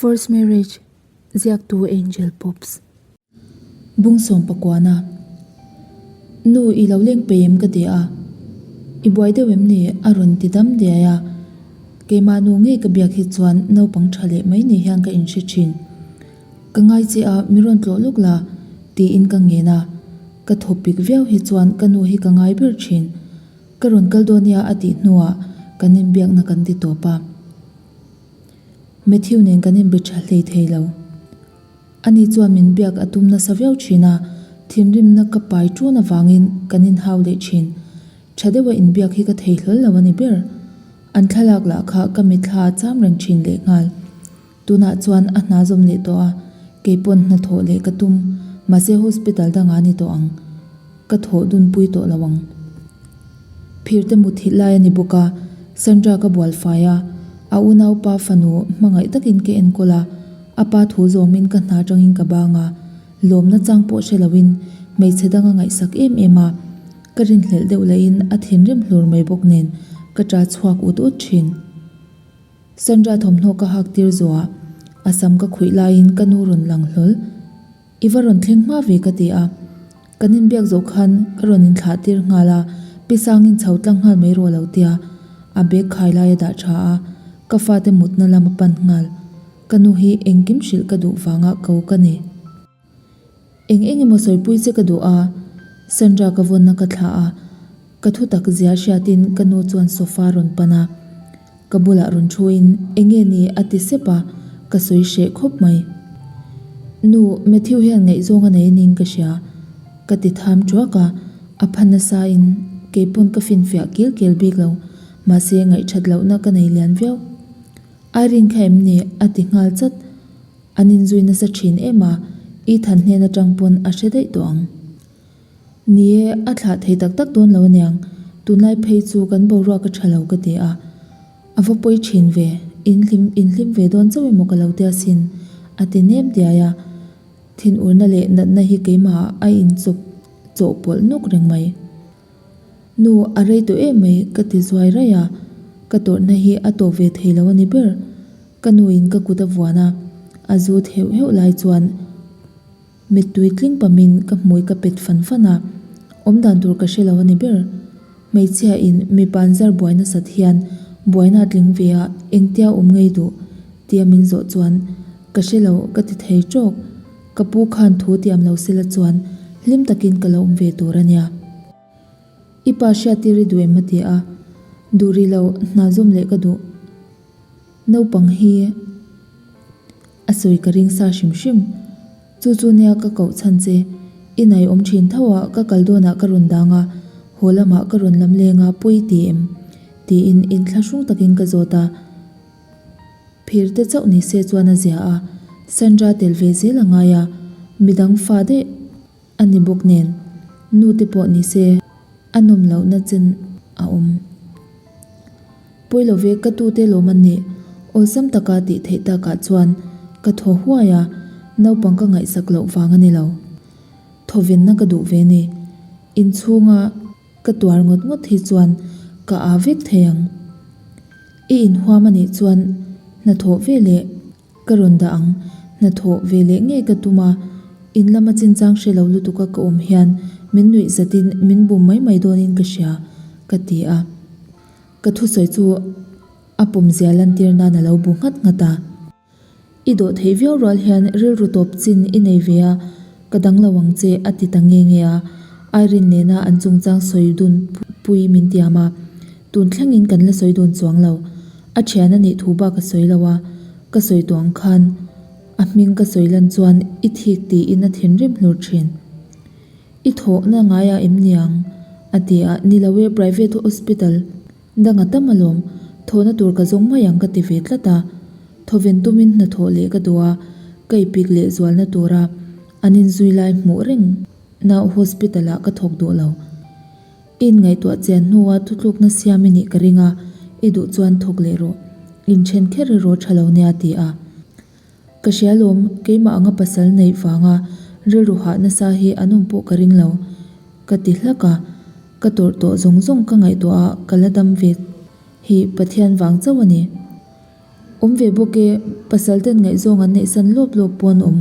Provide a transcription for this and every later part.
First Marriage, Ziaktu Angel Pops. Bung sawm pakuana, Nu i lo leng pei em ka ti a, i buai deuh em ni? a rawn ti dam diai a. Keimah nu ngei ka biak hi chuan naupang tha leh mai ni hian ka inhre thin. Ka ngai che a, mi rawn tlawh lawk la, tiin ka ngen a. Ka thaw pik viau hi chuan ka nu hi ka ngai ber thin. Ka rawn kal dawn nia a tih hnuah kan inbiakna kan ti tawp a. Matthew nen kan inbe tha hlei thei lo. Ani chuan min biak a tum nasa viau thin a, thinrimna ka pai tun avangin kan inhau leh thin. Tha deuha inbiak hi ka thei hlawl lo a ni ber. An thlalak lah kha ka mitthla a cham reng thin lehnghal. Tunah chuan a hna zawm leh tawh a, kei pawn hna thawh leh ka tum, mahse hospital dangah a ni tawh ang. Ka thawh dunpui tawh lo ang. Phir te mut thilh lai a ni bawk a, Sandra ka bual fai a, a unaupa fanu hmangaih takin ka enkawl a, a pa thu zawmin ka hna atangin ka bang a, lawmna chang pawh hre loin hmeichhe dang a ngaihsak em em a, ka rinhlelh deuh lahin a thinrim hlur mai bawk nen ka ṭah chhuak ut ut ṭhin. Sandra thawmhnaw ka hak tir zuah, a sam ka khuih laiin ka nu rawn lang hlawl. I va rawn thleng hma ve ka ti a. Kan inbiak zawh khan ka rawn inthlah tir nghal a, Pi Sangin chho tlang nghal mai rawh lo tia a bag khai lai a dah tha a, ka fate mutna lam a pan nghal. Ka nu hi engkim hrilh ka duh vanga ko ka ni. Eng eng emaw sawipui che ka duh a, Sandra ka vawnna ka thlah a, ka thu tak zia hriatin ka nu chuan sofa rawn pan a, ka bulah rawn thuin eng nge ni a ti sep a, ka sawi hreh khawp mai. Nu, Matthew hian ngaihzawng a nei ning ka hria, ka ti tham tuak a, a phan nasain keipawn ka finfiah kil kel bik lo, mahse ngaihthat lohna ka nei lian viau. Irene kha em ni? a ti nghal chat. An inzui nasa thin em a, Ethan hnen atang pawn a hre daih tawh ang. Ni e, a thlah thei tak tak dawn lo aniang, tunlai phei chu kan boruak a tha lo ka ti a. A va pawi thin ve, inhlim inhlim ve dawn chauh emaw ka lo tia sin, a ti nem diai a. Thinurna leh natna hi keimahah a inchawp chawhpawlh nuk reng mai. Nu, a rei tawh em mai, ka ti zuai raih a, ka tawrhna hi a tawp ve thei lo a ni ber. Ka nuin ka kut a vuan a, a zut heuh heuh lai chuan mittui tling pamin ka hmui ka pet fan fan a, awmdan tur ka hre lo a ni ber. Hmeichhia in mipa an zar buai nasat hian buaina a tling ve a, engtia awm ngei duh? tia min zawh chuan ka hre lo ka ti thei tawk. Ka pu khan thu tiam lo sela chuan hlim takin ka lo awm ve tur a nia. I pa hriattir i duh em a ti a, duh rih lo hna zawm leh ka duh. Naupang hi a sawi ka ring sa hrim hrim. Chu chu nia ka koh chhan che. I nai awm thin tho a, ka kal dawnah ka rawn dang a, haw lamah ka rawn lam leng a, pawi ti em? tiin inthlahrung takin ka zawt a. Phir te chauh ni se chuan a zia a, Sandra tel ve zel a ngai a, midang fa daih a ni bawk nen, nu te pawh ni se a nawm lohna chen a awm. Pawi lo ve ka tute lawm an nih, awlsam taka tih theih takah chuan ka thaw huai a, naupang ka ngaihsak loh vang a ni lo. Thawvenna ka duh ve ni. Inchhunga ka tuar ngawt ngawt hi chuan ka aa vek thei ang. I inhuam a nih chuan hnathawh ve leh ka rawn dah ang. Hnathawh ve leh ngei ka tum a, in lama chinchang hre lo lutuka ka awm hian min nuih zatin min bum mai mai dawnin ka hria, ka ti a. Ka thusawi chu a pawmzia lantir nan a lo bu nghat nghat a. I dawh theih viau rual hian rilru tawp chin i nei ve a, ka dang lo ang che a ti ta nge nge a. Irene nena an chungchang sawi dun pui min tiam a, tun thlengin kan la sawi dun chuang lo. A thian a nih thu bak a sawi lo a, ka sawi tawh ang khan a hming ka sawi lan chuan i thik tiin a thinrim hlur thin. I thawhna ngaiah em niang? a ti a, ni lo e private hospital Dang a tam alawm, thawhna tur ka zawng mai ang ka ti ve tlat a. Thawven tumin hnathawh leh ka duh a, ka ipik leh zualna tura an inzui lai hmuh reng na hospital ah ka thawk duh lo. I inngaihtuah chian hnua thutlukna siam i nih ka ring a, i duh chuan thawk leh rawh. Inthen kher erawh tha lo nia ti a. Ka hria lawm, keimah anga pasal neih vanga rilru hah nasa hi an awm pawh ka ring lo, ka ti hlak a. Ka tawrh tawh zawng zawng ka ngaihtuah a, ka la dam ve hi Pathian vang chauh a ni. Awm ve bawk e, pasal ten ngaihzawng an neihsan lawp lawp pawh an awm.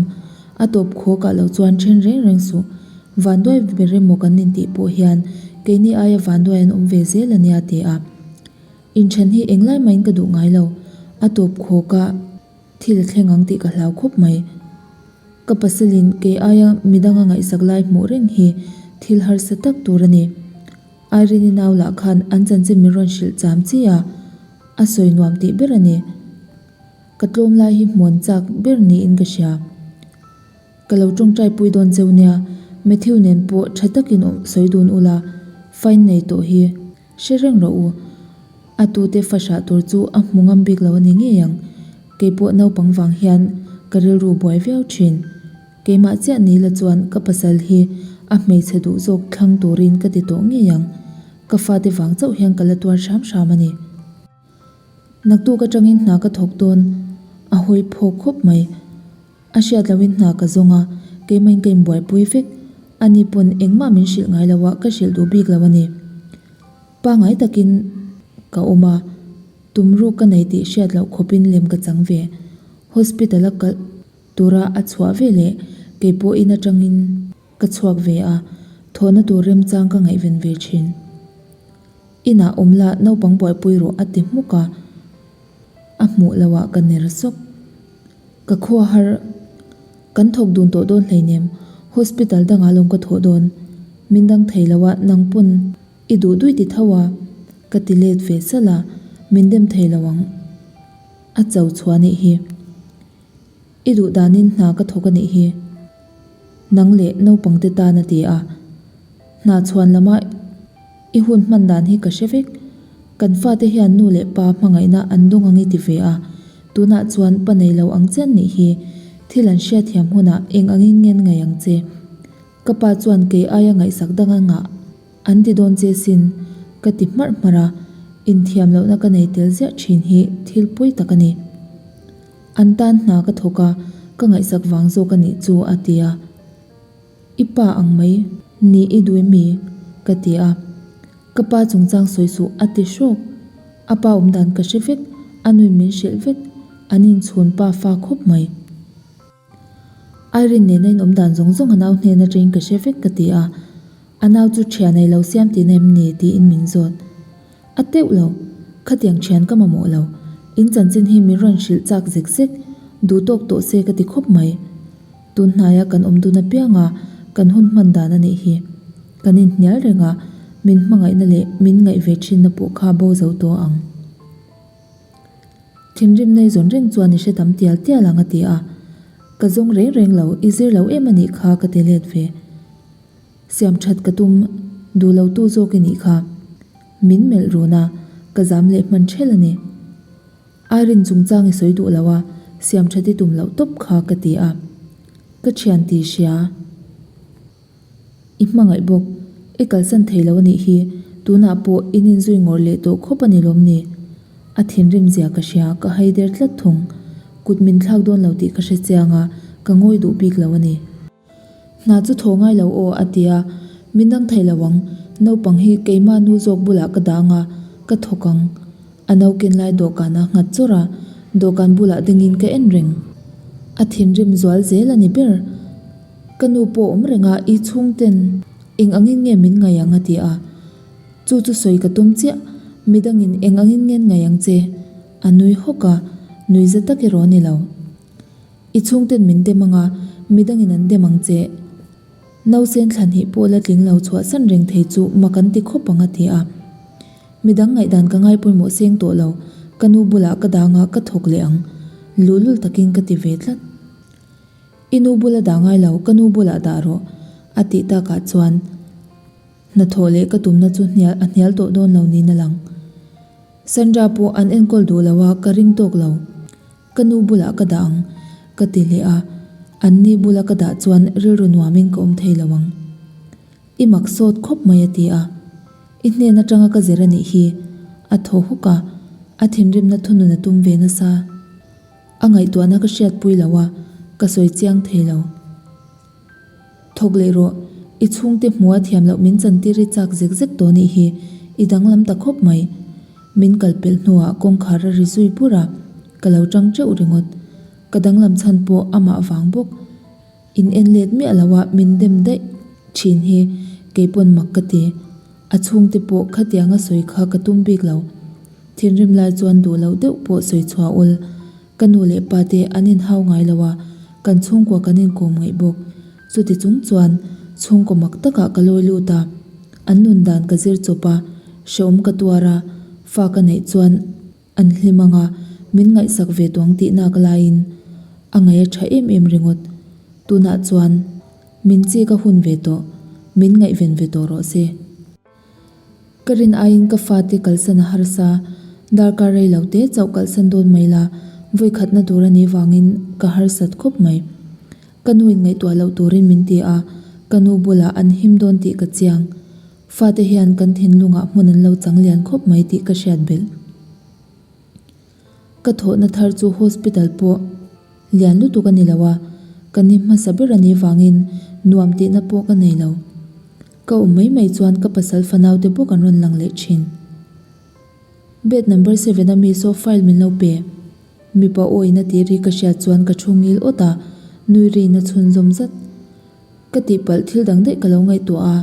A tawp khawk ah lo chuan then reng reng suh. Vanduai ber emaw kan intih pawh hian keini aia vanduai an awm ve zel a nia ti a. Inthen hi englai mahin ka duh ngai lo. A tawp khawk ah thil a thleng ang tih ka hlau khawp mai. Ka pasalin kei aia midang a ngaihsak lai hmuh reng hi thil harsa tak tur a ni. Irene-i nau lah khan an chanchin min rawn hrilh cham chi a, a sawi nuam tih ber a ni. Ka tlawm lai hi hmuan chak ber niin ka hria. Ka lo tawngtai pui dawn cheu nia, Matthew nen pawh tha takin awm sawi dun ula, fine nei tawh hi hre reng rawh u. A tute fa hrah tur chu a hmu ngam bik lo a ni ngei ang. Kei pawh naupang vang hian ka rilru buai viau thin. Keimah chiah ni la chuan ka pasal hi a hmeichhe duh zawk thlang turin ka ti tawh ngei ang. Ka fate vang chauh hian ka la tuar hram hram a ni. Naktuk atangin hna ka thawk dawn a hawi phawk khawp mai. A hriat lohin hna ka zawng a, keimahin ka inbuaipui vek. Ani pawn engmah min hrilh ngai lo a, ka hrilh duh bik lo a ni. Pangngai takin ka awm a, tumruk ka nei tih hriat loh khawpin lem ka chang ve. Hospital a kalh tura a chhuah ve leh kei pawh in atangin ka chhuak ve a, thawhna tur remchang ka ngaihven ve thin. Inah awm la naupang buaipui rawh a ti hmuk a, a hmuh loh ah ka ner sawk. Ka khua har, kan thawk dun tawh dawn hleinem, hospital dangah lawm ka thawh dawn, min dang thei lo a nang pawn i duh duih ti tho a, ka ti let ve salh a, min dem thei lo ang a cho chhuah anih hi. I duh danin hna ka thawk a nih hi. Nang leh naupangte tan a ti a. Hna chhuan lama i hun hman dan hi ka hre vek. Kan fate hian nu leh pa hmangaihna an dawng ang i ti ve a. Tunah chuan pa nei lo ang che an nih hi. Thil an hriatthiam hunah eng angin ngen ngaih ang che. Ka pa chuan kei aia ngaihsak dang a ngah an ti dawn che sin ka ti hmarh hmarh a. Inthiam lohna ka nei tel ziah thin hi thil pawi tak a ni. An tan hna ka thawk a, ka ngaihsak vang zawk a nih chu a ti a. I pa ang mai ni i duh mi? ka ti a. Ka pa chungchang sawi suh a ti hrawk. A pa awm dan ka hre vek, a nuin min hrilh vek, an inchhun pa fa khawp mai. Irene nena in awm dan zawng zawng a nau hnen atangin ka hre vek ka ti a, a nau chu thian ei lo siam tihna em ni tiin min zawt. A teuh lo, khatiang thian ka mamawh lo, in chanchin hi min rawn hrilh chak zek zek, duh tawk tawh se ka ti khawp mai. Tun hnaia kan awm dun apianga kan hun hman dan a nih hi. Kan inhnial reng a, min hmangaihna leh min ngaih ve thinna pawh kha bo zo tawh ang. Thinrim nei zawn reng chuan i hre tam tial tial ang a ti a. Ka zawng reng reng lo, i zir lo em a nih kha ka ti let ve. Siam that ka tum duh lo tu zawk i nih kha. Min melh run a, ka zam leh hman ṭhelh a ni. Irene chungchang i sawi duh lo a, siam that i tum loh tawp kha ka ti a. Ka ṭhian ti hria. I hmangaih bawk. I kalsan thei lo a nih hi, tunah pawh in inzui ngawrh leh tawh khawp a ni lawm ni? A thinrim zia ka hria, ka hai der tlat thung. Kut min thlak dawn lo tih ka hre chiang a, ka ngawi duh bik lo a ni. Hna chu thaw ngai lo aw a ti a, min dang thei lo ang, naupang hi keimah nu zawk bulah ka dang a, ka thawk ang. A nauken lai dawhkan a nghat chawrh a, dawhkan bulah dingin ka en reng. A thinrim zual zel a ni ber. Ka nu pawh awm reng a, i chhungten eng angin nge min ngaih ang a ti a. Chu chu sawi ka tum chiah, midangin eng angin nge an ngaih ang che? A nui hawk a, nui za tak erawh a ni lo. I chhungten min dem ang a, midangin an dem ang che. Nausen thlan hnih pawh la tling lo chhuahsan reng thei chu mak an ti khawp ang a ti a. Midang ngaihdan ka ngai pawimawh seng tawh lo, ka nu bulah ka dang a, ka thawk leh ang. Luhlul takin ka ti ve tlat. I nu bula dah ngai lo, ka nu bulah dah rawh, a tih takah chuan hnathawh leh ka tumna chu hnial a hnial tawh dawn lo niin a lang. Sandra pawh an enkawl duh lo a, ka ring tawk lo. Ka nu bulah ka dah ang, ka ti leh a, anni bula ka dah chuan rilru nuamin ka awm thei lo ang. I mak sawt khawp mai a ti a, I hnen atanga ka zir a nih hi, a thaw huk a, a thinrimna thunun a tum ve nasa. A ngaihtuahna ka hriatpui lo a, ka sawi chiang thei lo. Thawk leh rawh, i chhungte hmuha thiam loh min chantir i chak zek zek tawh nih hi, i danglam ta khawp mai. Min kal pelh hnuah kawngkhar a ri zui bur a. Ka lo ṭang ṭeuh ringawt. Ka danglam chhan pawh amah vang bawk. In en let miah lo a min dem daih thin hi keipawn mak ka ti. A chhungte pawh khatianga sawi kha ka tum bik lo. Thinrim lai chuan duh loh deuh pawh sawi chhuah ul. Ka nu leh pa te an inhau ngai lo a, kan chhungkua kan inkawm ngaih bawk. Chuti chung chuan chhungkaw mak takah ka lawi lut a, an nun dan ka zir chawp a, hrehawm ka tuar a, fa ka neih chuan an hlim ang a, min ngaihsak ve tuang tih nak laiin a ngaih a tha em em ringawt. Tunah chuan min chik a hun ve tawh, min ngaihven ve tawh rawh se. Ka rin aiin ka fate kalsan a harsa, darkar rei lo te chauh kalsan dawn mai la, vawi khatna tur a nih vangin ka harsat khawp mai. Ka nu in ngaihtuah loh turin min ti a, ka nu bulah an him dawn tih ka chiang. Fate hian kan thinlungah hmun an lo chang lian khawp mai tih ka hriat belh. Ka thawhna thar chu hospital pawh lian lutuk a ni lo a, ka ni hmasa ber a nih vangin nuam tihna pawh ka nei lo. Ka awm mai mai chuan ka pasal fanau te bawk an rawn lang leh thin. Bed number seven a mi saw file min lo pe. Mipa awina tih ri ka hriat chuan ka thu ngil awt a, nui rin a chhunzawm zat. Ka tihpalh thil dang daih ka lo ngaihtuah a,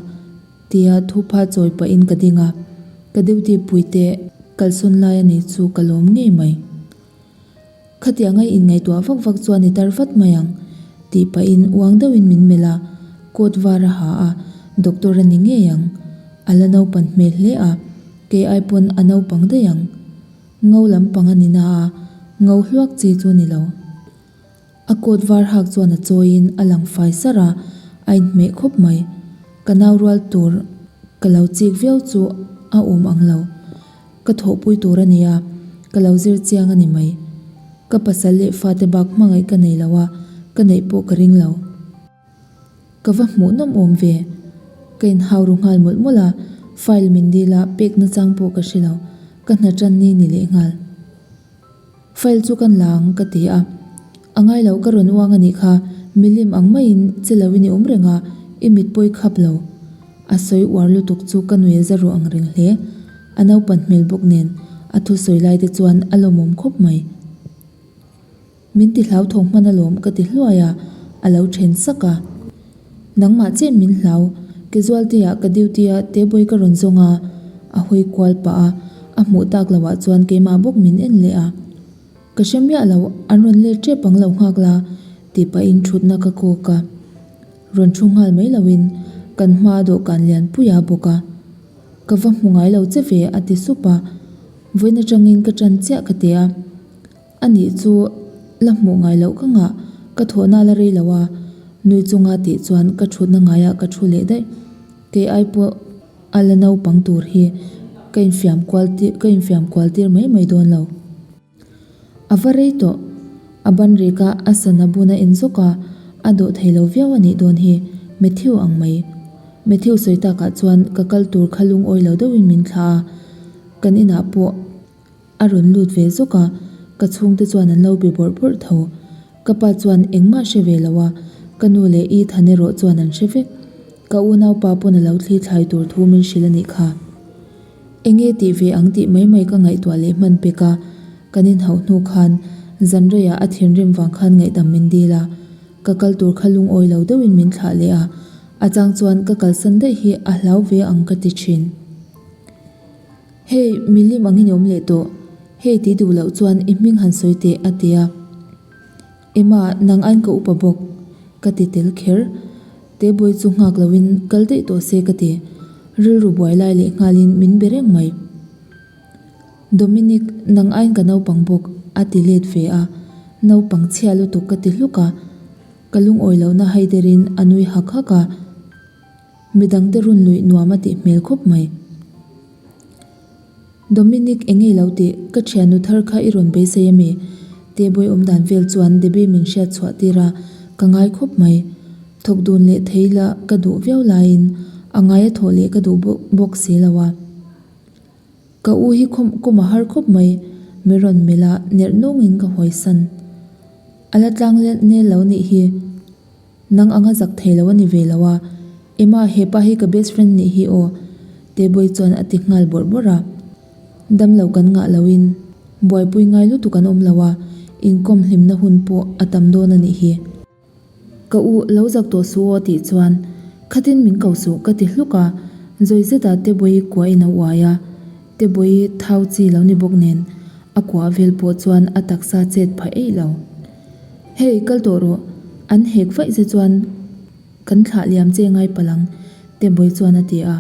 tia thupha chawi pahin ka ding a, ka duty puite kalsawn lai a ni chu ka lawm ngei mai. Khatianga inngaihtuah vak vak chuan i tar vat mai ang, tih pahin uang deuhin min melh a, coat var a ha a, doctor a ni ngei ang. A la naupan hmel hle a, kei ai pawn a naupang daih ang. Ngo lampang a ni na a, ngo hluak chi chu ni lo. A coat var hak chuan a chawiin a lang fai sar a, a inhmeh khawp mai. Ka nau rual tur ka lo chik viau chu a awm ang lo. Ka thawhpui tur a ni a, ka lo zir chiang a ni mai. Ka pasal leh fate bak hmangaih ka nei lo a, ka neih pawh ka ring lo. Ka va hmuh nawm awm ve. Ka inhau ru nghal mawlh mawlh a, file min dil a, pek nachang pawh ka hre lo. Ka hna tan ni ni leh nghal. File chu kan la ang ka ti a, a ngai loh ka rawn uang a nih kha, milim ang maiin che lo in i awm reng a, i mit pawi khap lo. A sawi uar lutuk chu ka nui a za ruh ang reng hle. A naupan hmel bawk nen a thusawi lai te chuan a lawmawm khawp mai. Min ti hlauthawng hman alawm ka ti hluai a, a lo then sak a. Nangmah chiah min hlau, casualty ah ka duty a tebawi ka rawn zawng a, a hawi kual pah a, a hmuh tak loh ah chuan keimah bawk min en leh a. Ka hre miah lo, an rawn let tep ang lo nghak la, tih pahin thutna ka kawk a. Rawn thu nghal mai loin kan hma dawhkan lian pui a bawk a. Ka va hmu ngai lo che ve a ti sup a, vawiin atangin ka tan chiah ka ti a. A nih chu la hmuh ngai loh ka ngah, ka thawhna la rei lo a, nui chunga tih chuan ka thutna ngaiah ka thu leh daih. Kei ai pawh a la naupang tur hi ka infiam kual tir ka infiam kual tir mai mai dawn lo. A va rei tawh, a ban rek a a sana bun a en zawk a, a dawh thei lo viau a nih dawn hi, Matthew ang mai. Matthew sawi takah chuan ka kal tur kha lungawi lo deuhin min thlah a, kan inah pawh A rawn lut ve zawk a, ka chhungte chuan an lo be bawrh bawrh tho. Ka pa chuan engmah hre ve lo a, ka nu leh Ethan erawh chuan an hre vek. Ka unaupa pawn a lo thli thlai tur thu min hrilh a nih kha. Enge tih ve ang tih mai mai ka ngaihtuah leh hman pek a, kan inhauh hnu khan zanreiah a thinrim vang khan ngaihdam min dil a, ka kal tur kha lungawi lo deuhin min thlah leh a, a chang chuan ka kalsan daih hi a hlau ve ang ka ti thin. Hei, milim angin i awm leh tawh. Hei ti duh loh chuan i hming han sawi teh, a ti a. Emma, nang aiin ka upa bawk, ka ti tel kher. Tebawi chu nghak loin kal daih tawh se ka ti. Rilru buai lai leh nghalin min be reng mai. Dominic, nang aiin ka naupang bawk, a ti let ve a. Naupang chhia lutuk ka ti hluk a. Ka lungawi lohna haiderin a nui hak hak a. Midangte run luih nuam a tih hmel khawp mai. Dominic eng nge lo tih, ka thiannu thar kha i rawn beisei ami? Tebawi awm dan vel chuan Debbie min hriat chhuah tir a, ka ngai khawp mai. Thawk dun leh thei la ka duh viau laiin a ngai a thawh leh ka duh bawk si lo a. Ka u hi khawm kawm a har khawp mai, mi rawn melh a, nerh nungin ka hawisan. A la tlang nel lo nih hi. Nang anga zak thei lo a ni ve lo a, Emma hepa hi ka best friend nih hi aw Tebawi chuan a ti nghal bawrh bawrh a. Damlo kan ngah loin. Buaipui ngai lutuk an awm lo a, inkawm hlimna hun pawh a tam dawn a nih hi. Ka u, lo zak tawh suh aw tih chuan khatin min ko suh ka ti hluk a, zawi zeta Tebawi kuahin a uai a, Tebawi thau chi lo ni bawk nen a kuah vel pawh chuan a taksa chet phah eih lo. Hei, kal tawh rawh, an hek vaih che chuan kan thlah liam che ngai palh ang Tebawi chuan a ti a.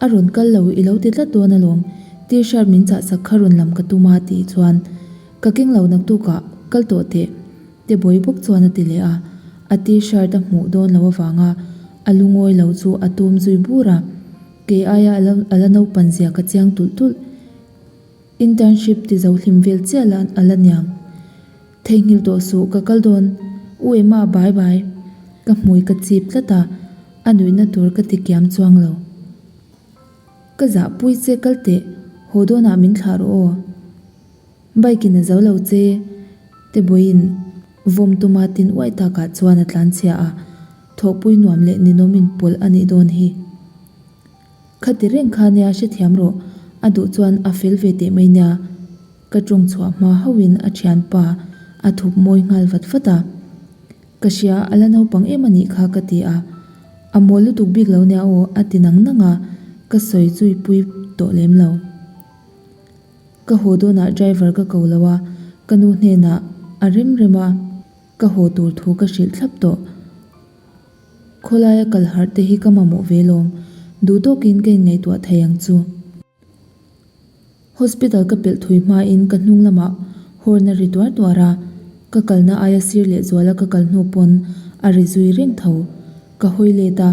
A rawn kal lo, i lo ti tlat dawn alawm, T-shirt min chah sak kha rawn lam ka tum a tih chuan ka keng lo naktukah kal tawh teh Tebawi bawk chuan a ti leh a, a T-shirt a hmuh dawn loh avanga a lungawi lo chu a tum zui bur a, kei aia a la naupan zia ka chiang tulh tulh. Internship ti zo hlim vel chiah la a la niang. Theihnghilh tawh suh ka kal dawn U Emma bye bye ka hmui ka chip tlat a, a nuihna tur ka ti kiam chuang lo. Ka zah pui che kal teh haw dawnah min thlah rawh aw. Bike in a zo lo che Tebawiin vawm tuma tin uaih takah chuan a tlanchhia a, thawhpui nuam leh ninawm in pawlh a nih dawn hi. Khati reng kha nia hrethiam rawh, a duh chuan a fel ve teh mai nia. Ka tawng chhuah hma hauhin a thianpa a thup mawi nghal vat vat a. Ka hria, a la naupang em a nih kha ka ti a. A mawl lutuk bik lo nia aw a ti nang nang a, ka sawi zui pui tawh lem lo. Ka haw dawnah driver ka ko lo a, ka nu hnenah a rem rem a, ka haw tur thu ka hrilh thlap tawh. Khawlaia kal harh te hi ka mamawh ve lawm, duh tawkin ka inngaihtuah thei ang chu. Hospital ka pelh thui hmain ka hnung lamah horn a ri tuar tuar a, ka kalna aia sir leh zuala ka kal hnu pawn a ri zui reng tho. Ka hawi let a,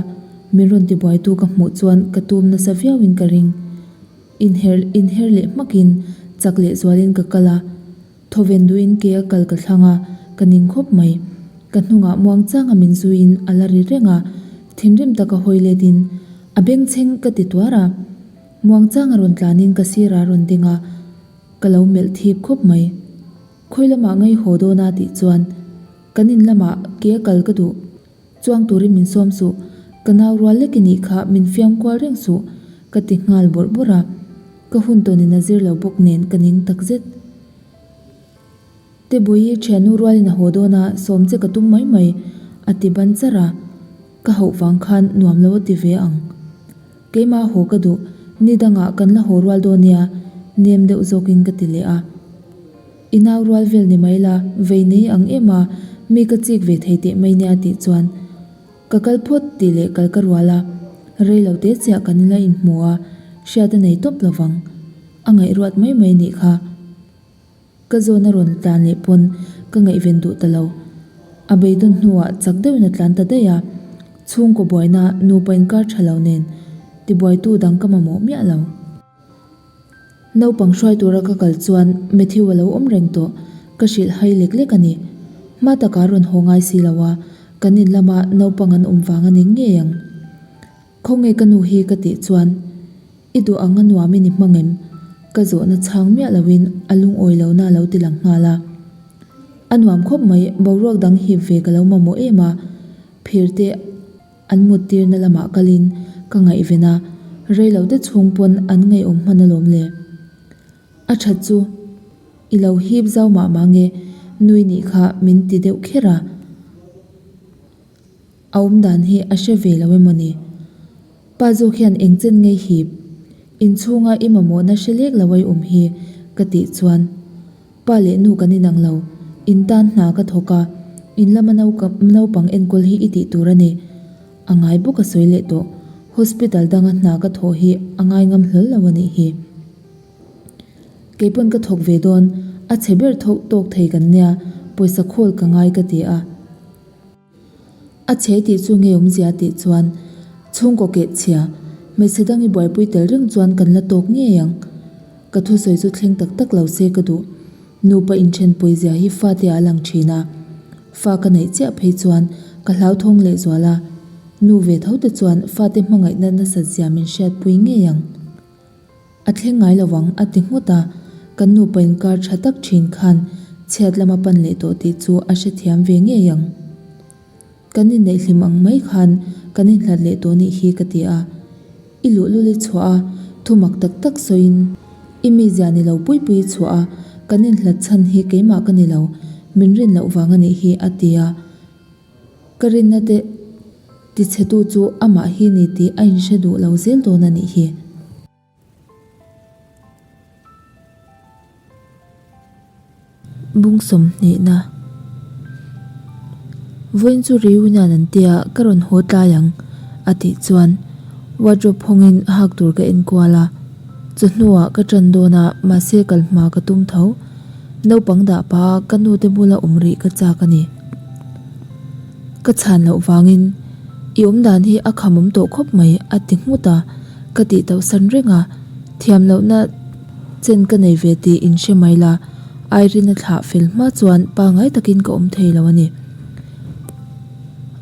min rawn tibuaitu ka hmuh chuan ka tum nasa viauin ka ring. Inher inher leh hmakin chak leh zualin ka kal a. Thawven duhin ke a kal ka thlang a, ka ning khawp mai. Ka hnungah muang changa min zuiin a la ri reng a, thinrim taka hawi letin a bengchheng ka ti tuar a. Muang changa rawn tlanin ka sirah a rawn ding a, ka lo melh thip khawp mai. Khawi lamah ngei haw dawn a tih chuan kan in lamah ke a kal ka duh. Chuang turin min sawm suh, ka nau rual lek i nih kha min fiam kual reng suh, ka ti nghal bawrh bawrh a. Ka hun tawnin a zir lo bawk nen ka ning tak zet. Tebawi thiannu rualin a haw dawn a, sawm che ka tum mai mai, a ti ban char a. Ka hauh vang khan nuam lo a ti ve ang. Keimah haw ka duh, ni dangah kan la haw rual dawn nia, nem deuh zawkin ka ti leh a. I nau rual vel ni mai la, vei nei ang em a, mi ka chik ve thei teh mai nia tih chuan ka kal phawt tih leh kal ka rual a, rei lo te chiah kan la inhmu a, hriat a nei tawp lovang. A ngaihruat mai mai nih kha. Ka zawn a rawn tlan leh pawn ka ngaihven duh ta lo. A beidawn hnuah chak deuhin a tlan ta daih a, chhungkaw buaina nupa inkar tha lo nen tibuaitu dang ka mamawh miah lo. Naupang hruai tura ka kal chuan Matthew a lo awm reng tawh, ka hrilh hai lek lek a ni. Hma takah a rawn haw ngai si lo a, kan in lama naupang an awm vang a ni ngei ang. Khawnge ka nu hi ka tih chuan I duh ang a nuam i ni hmang em? Ka zawhna chhang miah loin a lungawi lohna a lo ti lang nghal a. A nuam khawp mai, boruak dang hip ve ka lo mamawh em a, phir te An mut tirna lamah kalin ka ngaihven a, reilote chhung pawn an ngaihawm hman alawm le. A that chu i lo hip zau mah mah nge nui nih kha min ti deuh kher a, a awmdan hi a hre ve lo emaw ni. Pa zawk hian eng chen ngei hip inchhunga i mamawhna hre lek lo a i awm hi ka tih chuan Pa leh nu kan inang lo, in tan hna ka thawk a, in lama naupang enkawl hi i tih tur a ni. A ngai bawk a sawi leh tawh, hospital danga hna ka thawh hi a ngai ngam hlawl lo a nih hi. Keipawn ka thawk ve dawn, a chhe ber thawk tawk thei kan nia, pawisa khawl ka ngai ka ti a. A chhe tih chu nge awmzia tih chuan chhungkaw keh chhia, hmeichhe dang i buaipui tel reng chuan kan la tawk ngei ang. Ka thusawi chu thleng tak tak lo se ka duh. Nupa inthen pawizia hi fate ah a lang thin a, fa ka neih chiah phei chuan ka hlauthawng lehzual a, nu ve tho te chuan fate hmangaihna nasat zia min hriatpui ngei ang. A thleng ngai lo ang, a ti nghut a. Kan nupa inkar tha tak thin khan chhiat lama pan leh tawh tih chu a hrethiam ve ngei ang. Kan inneih hlim ang mai khan kan inhlat leh tawh nih hi ka ti a. I luhlul i chhuah a, thu mak tak tak sawiin. I mizia ni lo pui pui chhuah a, kan inhlat chhan hi keimah ka ni lo, min rin loh vang a nih hi, a ti a. Ka rinna te tichhetu chu amah hi ni tih a inhre duh lo zel dawn a nih hi. Bung sawmhnihna Vawiin chu reunion an tia ka rawn haw tlai ang a tih chuan wardrobe hawngin hak tur ka en kual a, chawhnuah ka ṭan dawn a mahse kal hma ka tum tho. Naupang dah pah a ka nu te bula awm rih ka chak a ni. Ka chhan loh vangin i awm dan hi a khamawm tawh khawp mai a ti nghut a, ka tih tauh san reng a, thiam lohna chen ka nei ve tih in hre mai la, Irene a thlah fel hma chuan pangai takin ka awm thei lo a ni.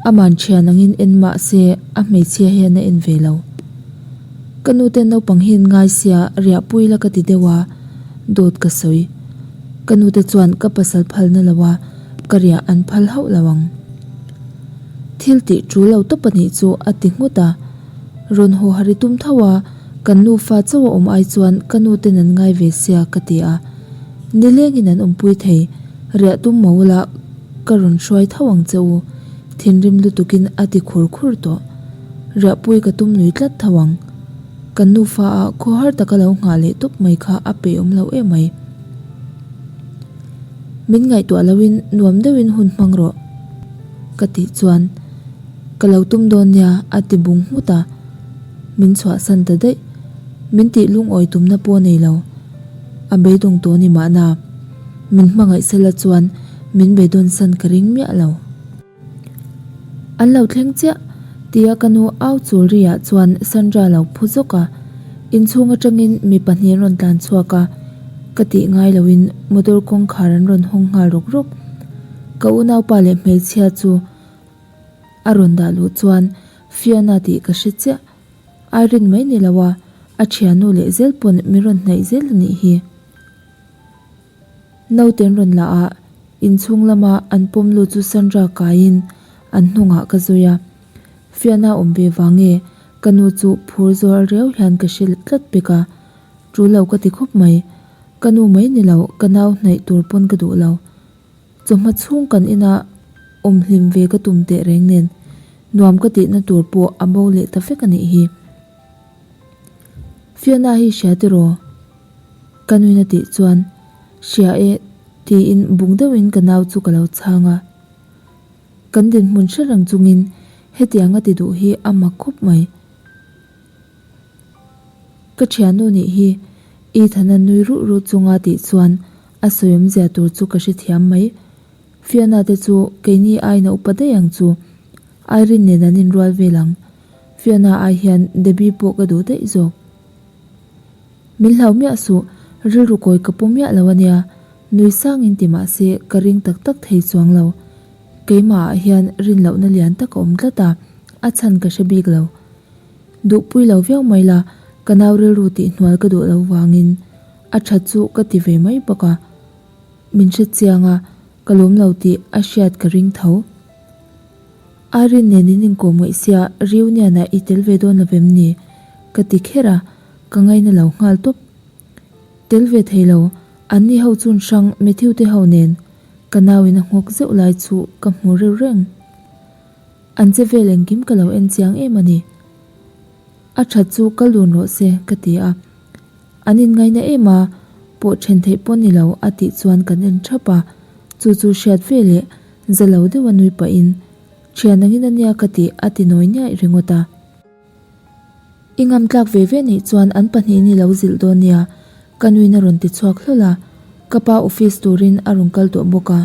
Aman thian angin en mah se a hmeichhia hian a en ve lo. Ka nu te naupang hian ngai sia riahpui la ka ti deuh a, dawt ka sawi. Ka nu te chuan ka pasal phalna lo a, ka riah an phal hauh lo ang. Thil tih tul lo tawp a nih chu a ti nghut a. Rawn haw har i tum tho a, kan nufa chauh a awm ai chuan ka nu ten an ngai ve sia ka ti a. Nilengin an awmpui thei, riah tum mo ula ka rawn hruai tho ang che u, thinrim lutukin a ti khur khur tawh. Riahpui ka tum lui tlat tho ang. Kan nufa a khaw har taka lo nghah leh tawp mai kha a peihawm lo em mai. Min ngaihtuah loin nuam deuhin hun hmang rawh ka tih chuan ka lo tum dawn nia a ti bung nghut a, min chhuahsan ta daih. Min tih lungawi tumna pawh nei lo. A beidawng tawh ni mahna min hmangaih sela chuan min beidawn san ka ring miah lo. An lo thleng chiah tia ka nu au chul riah chuan Sandra lo phu zawk a, inchhung atangin mi pahnih an rawn tlan chhuak a, ka tih ngai loin motor kawngkhar an rawn hawng nghal rawk rawk. Ka unaupa leh hmeichhia chu a rawn dah luh chuan Fiona tih ka hre chiah. Irene mai ni lo a, a thiannu leh zel pawn min rawn hnaih zel a nih hi. Naute an rawn la a, inchhung lama an pawm lut chu Sandra kaiin an hnungah ka zui a. Fiahna awm ve vang nge ka nu chu phur zual riau hian ka hre tlat pek a, tul lo ka ti khawp mai. Ka nu mai ni lo, ka nau hnaih tur pawn ka duh lo. Chawhma chhung kan ina awm hlim ve ka tum teh reng nen nuam ka tihna tur pawh a bo leh ta vek a nih hi. Fiahna hi hria tiraw? Ka nuin a tih chuan, Hria e, tiin bung deuhin ka nau chu ka lo chhang a. Kan dinhmun hre reng chungin hetiang a ti duh hi a mak khawp mai. Ka thiannu nih hi Ethan-a nui ruh ruh chunga tih chuan a sawi awmzia tur chu ka hrethiam mai. Fiona te chu keini aiin a upa daih ang chu. Irene nen an inrual vel ang. Fiona ai hian Debbie pawh ka duh daih zawk. Min hlau miah suh, rilru kawi ka pu miah lo ania, nui sangin ti mah se ka ring tak tak thei chuang lo. Keimahah hian rin lohna lian tak a awm tlat a, a chhan ka hre bik lo. Duhpui lo viau mai la, ka nau rilru tih hnual ka duh lo vangin a that chu ka ti ve mai bawk a. Min hre chiang a, ka lawm lo tih a hriat ka ring tho. Irene nen in inkawm ngaih sia reunion ah i tel ve dawn lo vem ni? Ka ti kher a, ka ngaina lo nghal tawp. Tel ve thei lo, an ni ho chun hrang Matthew te ho nen ka nau in a nghawk zeuh lai chu ka hmu reuh reng. An che vel engkim ka lo en chiang em a ni. A that chu kal dun rawh se ka ti a. An inngaina em a, pawh then theih pawh ni lo a tih chuan kan en thap a, chu chu hriat ve leh za lo deuh a nui pahin, Thian angin a nia ka tih a ti nawi niaih ringawt a. I ngam tlak ve ve nih chuan an pahnihin i lo zilh dawn nia, ka nuin a rawn ti chhuak hlawl a, ka pa office turin a rawn kal tawh bawk a.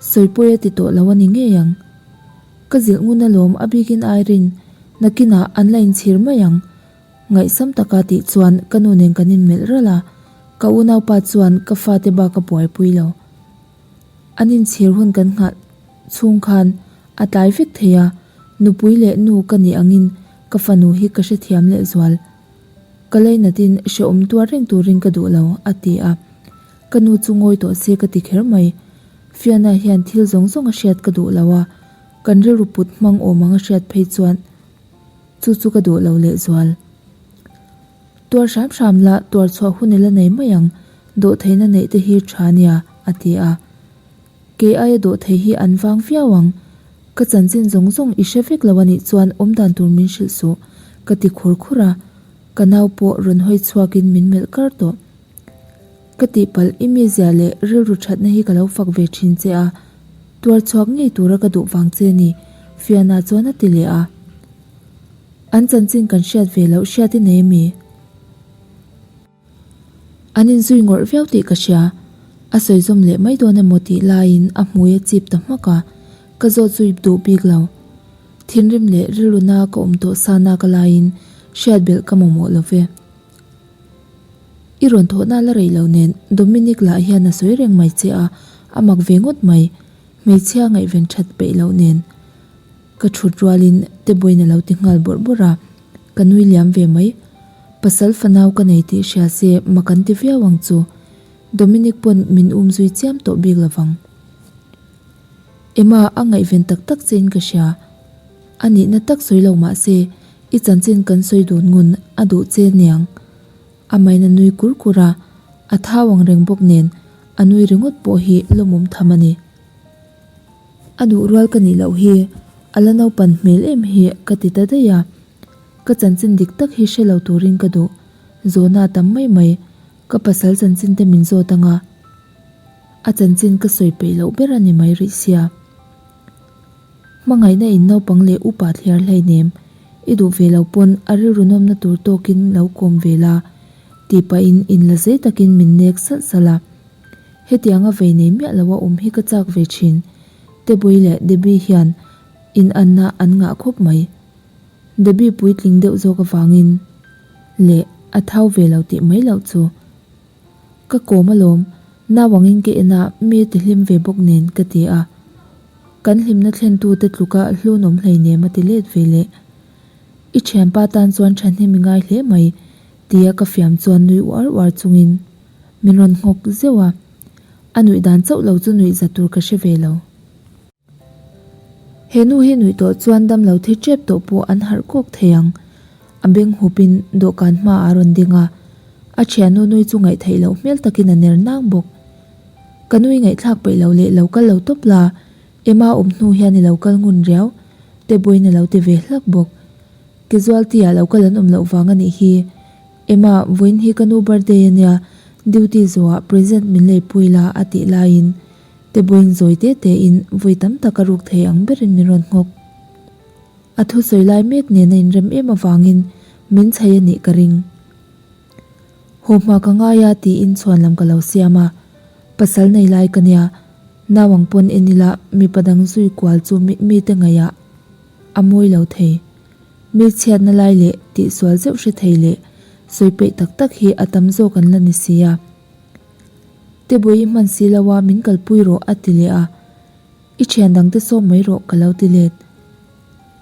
Sawipawi a ti tawh lo a ni ngei ang. Ka zilh ngun alawm a bikin Irene, nakinah an la inchhir mai ang. Ngaihsam taka tih chuan ka nu nen kan inmelh ralh a, ka unaupa chuan ka fate bak a buaipui lo. An inchhir hun kan nghah chhung khan a tlai vek thei a, nupui leh nu ka nih angin ka fanu hi ka hrethiam lehzual. Ka lainatin hrehawm tuar reng turin ka duh lo, a ti a. Ka nu chu ngawi tawh se ka ti kher mai. Fiona hian thil zawng zawng a hriat ka duh lo a, kan rilru put hmang awm ang a hriat phei chuan Chu chu ka duh lo lehzual. Tuar hram hram la, tuar chhuah hun i la nei mai ang, dawhtheihna neih te hi tha nia, a ti a. Kei aia dawhthei hi an vang viau ang. Ka chanchin zawng zawng i hre vek lo a nih chuan awmdan tur min hrilh suh, ka ti khur khur a. Ka nau pawh rawn hawi chhuakin min melh kar tawh. Ka tihpalh i mizia leh rilru thatna hi ka lo fak ve thin che a, tuar chhuak ngei tura ka duh vang che ni, Fiana chuan a ti leh a. An chanchin kan hriat ve loh hriat i nei ami? An inzui ngawrh viau tih ka hria. A sawi zawm leh mai dawn emaw tih laiin a hmui a chip ta hmak a, ka zawt zui duh bik lo. Thinrim leh rilru na ka awm tawh sa nak a laiin hriat belh ka mamawh lo ve. I rawn thawhna la rei lo nen Dominic lah hian a sawi reng mai che a, a mak ve ngawt mai. Hmeichhia ngaihven that peih loh nen ka thut rualin Tebuain a lo ti nghal bawrh bawrh a, ka nui liam ve mai. Pasal fanau ka nei tih hria se mak an ti viau ang chu. Dominic pawn min um zui chiam tawh bik lovang. Emma a ngaihven tak tak chein ka hria. A nihna tak sawi lo mah se i chanchin kan sawi dun ngun a duh che niang. A main a nui kur kur a, a thau ang reng bawk nen a nui ringawt pawh hi lawmawm tham a ni. A duh rual ka nih loh hi a la naupan hmel em hi ka ti ta daih a. Ka chanchin dik tak hi hre lo turin ka duh. Zawhna tam mai mai ka pasal chanchin te min zawt anga a chanchin ka sawi peih loh ber a ni mai rih sia. Hmangaihna in naupang leh upa thliar hleinem i duh ve lo pawn a rilru nawmna tur tawkin lo kawm ve la tih pahin inla zei takin min nek salh salh a. Hetianga vei nei miah loa awm hi ka chak ve thin. Tebui leh Debbie hian inanna an ngah khawp mai. Debbie puitling deuh zawk avangin leh a thau ve lo tih mai loh chu. Ka kawm alawm, nau angin ka en a, mi ti hlim ve bawk nen ka ti a. Kan hlimna thlentute tluka hlunawm hleinem a ti let ve leh. I thianpa tan chuan thahnem i ngai hle mai tia ka fiam chuan nui uar uar chungin min rawn nghawk zeuh a. A nuih dan chauh lo chu nuih za tur ka hre ve lo. He nu hi nuih tawh chuan damlo thi tep tawh pawh an harh kawk thei ang. A beng hupin dawhkan hmaah a rawn ding a, a thiannu nui chu ngaihtheih loh hmel takin a ner nang bawk. Ka nui ngaihthlak peih lo leh lo kal lo tawp la, Emma awm hnu hian i lo kal ngun riau, Tebuain a lo ti ve hlak bawk. Casualty ah lo kal an awm loh vang a nih hi. Emma, vawiin hi ka nu birthday a nia, duty zawhah present min leipui la a tih laiin Tebuain zawi te tein vawi tam tak a ruk thei ang berin min rawn nghawk. A thusawi lai mek nen a inrem em avangin min chhei a nih ka ring. Haw hma ka ngai a tiin chhuan lam ka lo siam a, pasal nei lai ka nia, nau ang pawn en ila mipa dang zui kual chu mite ngaihah a mawi lo thei. Mi chhiatna lai leh tihsual zeuh hre thei leh sawi peih tak tak hi a tam zawk an la ni si a. Tebui i hman si lo a min kalpui rawh a ti leh a, I thian dangte sawm mai rawh ka lo ti let.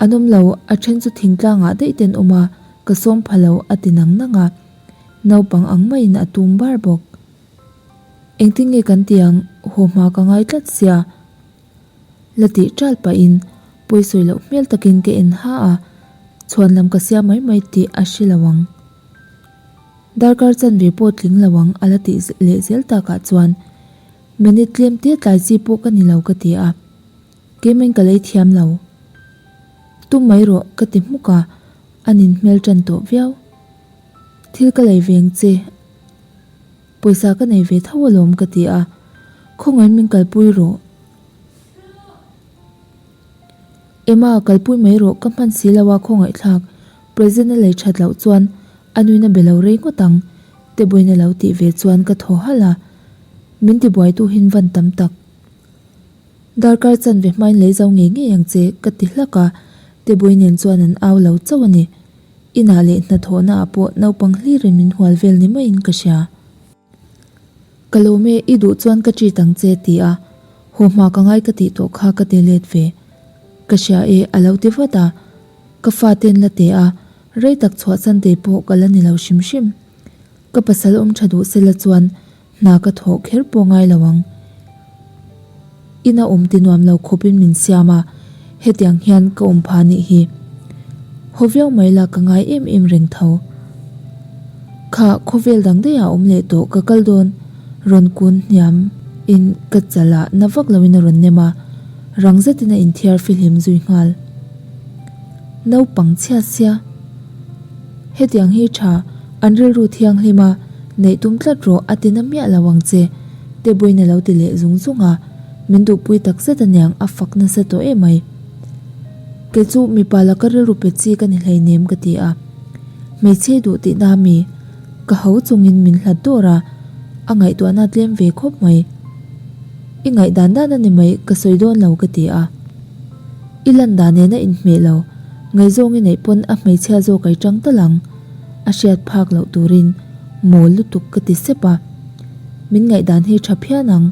An awm lo, a then chu thingtlang ah daih ten awm a, ka sawm pha lo a ti nang nang a, naupang ang maiin a tum bar bawk. Engtin nge kan ti ang, haw hma ka ngai tlat sia. La tih ṭal pahin pawisawi loh hmel takin ka en ha a, chhuan lam ka siam mai mai tih a hre lo ang. Darkar chanve pawh tling lo ang a la tih leh zel takah chuan minute tlem te tlai chi pawh ka ni lo ka ti a, keimahin ka lei thiam lo. Tum mai rawh ka ti hmuk a, a nin hmel ṭan tawh viau. Thil ka lei ve ang che, pawisa ka nei ve tho alawm ka ti a, khawngaihin min kalpui rawh. Emma, kalpui mai rawh, ka hman si lo a khawngaihthlak, Present a lei that loh chuan a nuin a be lo rei ngawt ang, Tebuain a lo tih ve chuan ka thaw halh a, min tibuaitu hin van tam tak. Darkar chanve hmain lei zo ngei ngei ang che, ka ti hlak a, Tebuai nen chuan an au lo chauh a ni. Inah leh hnathawhna ah pawh naupang hlirin min hual vel ni maiin ka hria. Ka lawm e, i duh chuan ka treat ang che ti a, haw hma ka ngai ka tih tawh kha ka ti let ve. Ka hria e, a lo ti vat a. Ka fa ten la teh a, rei tak chhuah chan te pawh ka la ni lo hrim hrim. Ka pasal awm tha duh sela chuan hna ka thawh kher pawh ngai lo ang. Ina awm ti nuam lo khawpin min siam a, hetiang hian ka awm pha nih hi. Haw viau mai la ka ngai em em reng tho. Kha khawvel dang daih ah a awm leh tawh ka kal dawn rawn kun hniam in ka chal ah na vak lo in a rawn nem a, rang zet in a inthiar fihlim zui nghal. Naupang chhia sia. Hetiang hi tha, an rilru thianghlim a, neih tum tlat rawh a ti na miah lo ang che, Tebuin a lo ti leh zung zung a, min duhpui tak zet aniang a fak nasa tawh emai. Kei chu mipa laka rilru pe chi ka ni hleinem ka ti a, hmeichhe duh tihna mi ka ho chungin min hlat dawr a, a ngaihtuahna tlem ve khawp mai. I ngaihdan dan a ni mai ka sawi dawn lo ka ti a. I lan dan nen a inhmeh lo, ngaihzawng i neih pawn a hmeichhia zawk ai tang tal ang, a hriat phak loh turin mawl lutuk ka ti sep a. Min ngaihdan hi tha phian ang,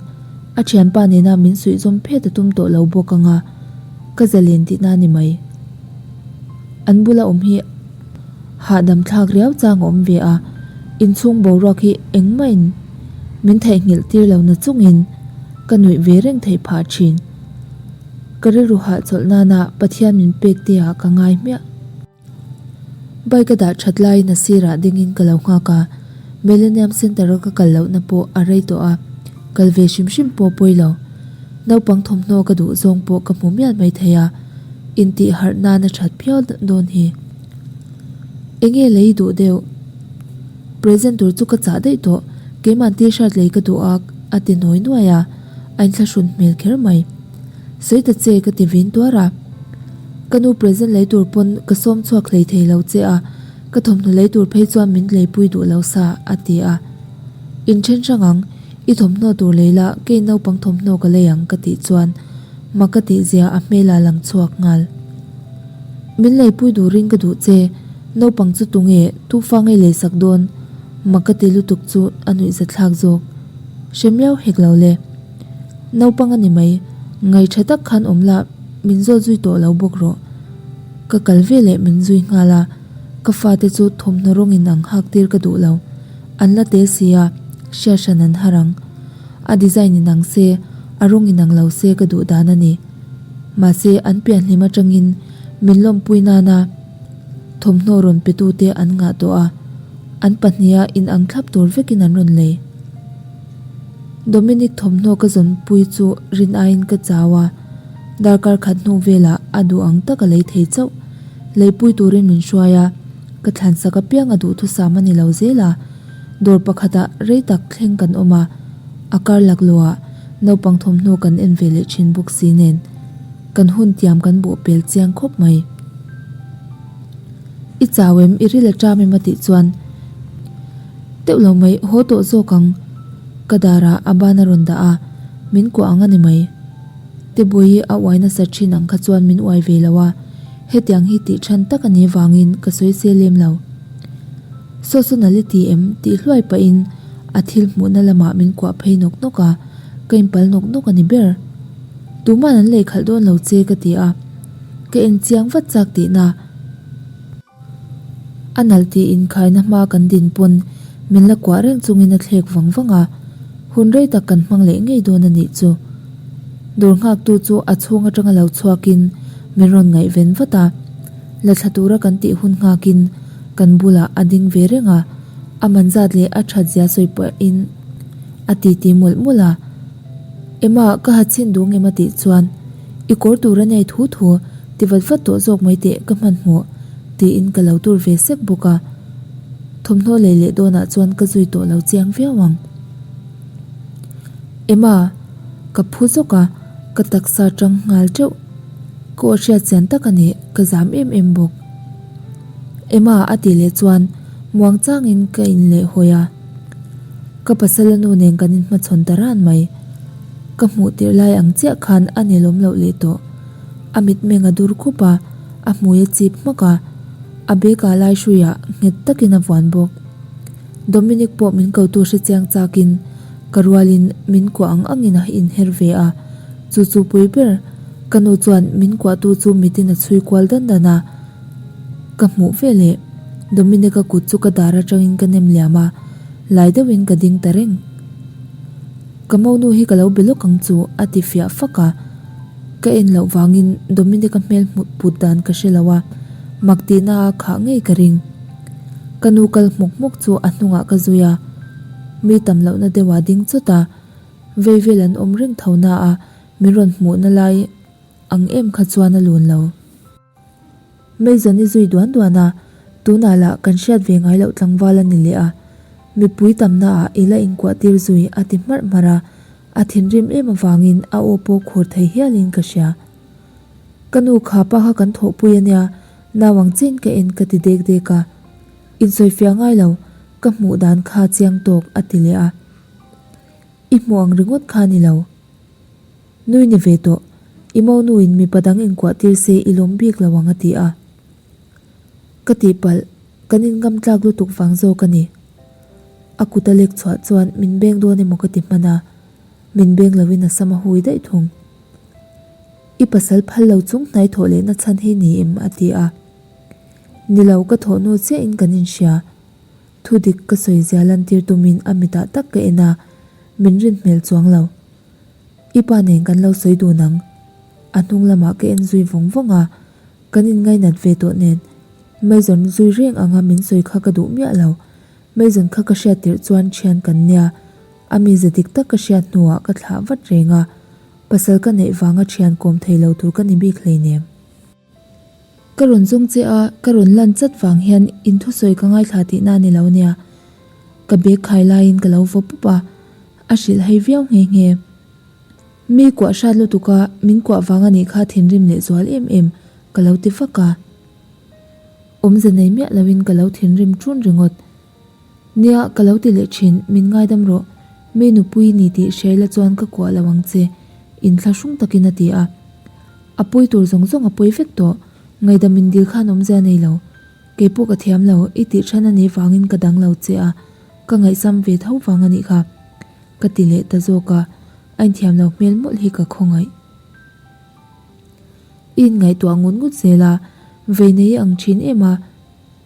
a thianpa nena min suih zawm phet a tum tawh lo bawk ang a, ka zalen tihna ni mai. An bula awm hi hahdam thlak riau chang a awm ve a, inchhung boruak hi engmah in min theihnghilh tir lo na chungin ka nuih ve reng theih phah thin. Ka rilru hahchawlh nana Pathian min pek te ah ka ngai hmiah. Bike a dah that laiin a sirah dingin ka lo nghak a, Millennium Centre a ka kal lohna pawh a rei tawh a, kal ve hrim hrim pawh pawi lo. Naupang thawmhnaw ka duh zawng pawh ka hmu mial mai thei a, intih harh nan a that phiau dawn hi. Enge lei duh deuh? Present tur chu ka chah daih tawh, keiman t-shirt lei ka duh a a ti nawi nuai a. A inthlahrun hmel kher mai. Sawi ta che ka ti vin tuar a. Ka nu present lei tur pawn ka sawm chhuak hlei thei lo che a, ka thawmhnaw lei tur phei chuan min leipui duh lo sa a ti a. Inthen hrang ang, i thawmhnaw tur lei la, kei naupang thawmhnaw ka lei ang ka tih chuan mak ka tih zia a hmel ah lang chhuak nghal. Min leipui durin ka duh che, naupang chu tunge tufa ngei leisak dawn? Mak ka ti lutuk chu a nuihzathlak zawk. Hre miau hek lo le. Naupang a ni mai, ngaih tha tak khan awm la, min zawt zui tawh lo bawk rawh. Ka kal ve leh min zui nghal a, ka fate chu thawmhnaw rawngin ang hak tir ka duh lo. An la tel si a, hriat hran an har ang. A design in ang se, a rawng in ang lo se ka duh dan a ni. Mahse, an pianhlim atangin min lawmpui nana thawmhnaw rawn petute an ngah tawh a, an pahniha inang thlap tur vekin an rawn lei. Dominic thawmhnaw ka zawnpui chu rin aiin ka chau a, darkar khat hnu velah a duh ang tak a lei thei chauh. Leipui turin min hruai a, ka thlansak apiang a duhthusam a ni lo zel a. Dawr pakhatah rei tak thleng kan awm a, a kar laklawhah naupang thawmhnaw kan en ve leh thin bawk si nen kan hun tiam kan bawhpel chiang khawp mai. I chau em? I ril a ṭam em? a tih chuan Deuh lo mai, haw tawh zawk ang. Ka darah a ban a rawn dah a, min kuah ang a ni mai. Tebawi a uai nasa thin ang kha chuan min uai ve lo a, hetiang hi tih than tak a nih vangin ka sawi se lem lo. Saw saw nal i ti em? tih hluai pahin a thil hmuhna lamah min kuah phei nawk nawk a, ka inpal nawk nawk a ni ber. Tuman an lei khalh dawn lo che ka ti a, ka en chiang vat chak tihna. A nalh tih inkhaina hma kan din pawn min la kuah reng chungin a thlek vang vang a, hun rei tak kan hmang leh ngei dawn a nih chu. Dawr nghaktu chu a chhung atanga lo chhuakin min rawn ngaihven vat a, la thla tura kan tih hun nghakin kan bulah a ding ve reng a, a man zat leh a that zia sawi pahin a titi mawlh mawlh a. Emma, ka ha chhin duh ngem a tih chuan I kawr tur a nei thu thu, ti vat vat tawh zawk mai teh ka hmanhmawh, tiin ka lo tur ve sek bawk a. Thawmhnaw lei leh dawnah chuan ka zui tawh lo chiang viau ang. Emma, ka phu zawk a, ka taksa tang nghal teuh. Ka aw hriat chian tak a ni, ka zam em em bawk. Emma a tih leh chuan muang changin ka inlehhawi a. Ka pasal a nu nen kan inhmachhawn ta ran mai. Ka hmuh tirh lai ang chiah khan a nelawm loh leh tawh. A mitmeng a dur khup a, a hmui a chip hmak a, a bag ah lai hruiah nghet takin a vuan bawk. Dominic pawh min kotu hre chiang chakin ka rualin min kuah ang angin a inher ve a, chu chu pui ber ka nu chuan min kuahtu chu mitin a chhui kual dan dan a. Ka hmuh ve leh Dominic-a kut chu ka dar atangin ka nem liam a, lai deuhin ka ding ta reng. Ka monu hi ka lo be lawk ang chu a ti fiah fak a, ka en loh vangin Dominic-a hmel hmuh put dan ka hre lo a, mak tihna a khah ngei ka ring. Ka nu kal hmuk hmuk chu a hnungah ka zui a, mi tam lohna deuhah ding chawt a, vei vel an awm reng tho na a, min rawn hmuhna lai ang em kha chuan a lun lo. Meizawn i zui duan duan a, tunah lah kan hriat ve ngai loh tlangval a ni leh a, mipui tamna ah i la inkuah tir zui a ti hmarh hmarh a, a thinrim em avangin a aw pawh khur thei hialin ka hria. Ka nu kha pa kha kan thawhpui a nia, nau ang chiin ka en ka ti dek dek a, insawifiah ngai lo, ka hmuh dan kha chiang tawk a ti leh a, i hmuh ang ringawt kha ni lo. Nui ni ve tawh, i monu in mipa dang inkuah tir se i lawm bik lo ang a ti a. Ka tihpalh, kan inngam tlak lutuk vang zawk a ni. A kut a lek chhuah chuan min beng dawn emaw ka ti hman a, min beng loin a sam a hui daih thung. I pasal phal lo chung hnai thawh lehna chhan hi ni em? a ti a. Ni lo, ka thawh hnu chiahin kan inhria. Thu dik ka sawi zia lantir tumin a mitah tak ka en a, min rin hmel chuang lo. I pa nen kan lo sawi dun ang. A hnung lamah ka en zui vawng vawng a, kan inngainat ve tawh nen Mason zui reng anga min sawi kha ka duh miah lo. Mason kha ka hriat tirh chuan thian kan nia, a mize dik tak ka hriat hnuah ka thlah vat reng a, pasal ka neih vanga thian kawm thei lo tur ka ni bik hleinem. Ka rawn zawng che a, ka rawn lan chat vang hian in thusawi ka ngaithla tihna a ni lo nia. Ka bag khai laiin ka lo vaw pup a, a hrilh hei viau nghe nghe. Mi kuah hrat lutuk a, min kuah vang a nih kha thinrim leh zual em em ka lo ti vak a. Awmze nei miah loin ka lo thinrim ṭun ringawt. Nia, ka lo ti leh thin, min ngaidam rawh. Mi nupui ni tih hriaila chuan ka kuah lo ang che, inthlahrung takin a ti a. A pawi tur zawng zawng a pawi vek tawh, ngaihdam in dil khan awmzia nei lo. Kei pawh ka thiam lo, i tih than a nih vangin ka dang lo che a, ka ngaihsam ve tho vang a nih kha. Ka ti leh ta zawk a, a inthiam lo hmel mawlh hi ka khawngaih. I inngaihtuah ngut ngut zel a, vei nei i ang thin em a,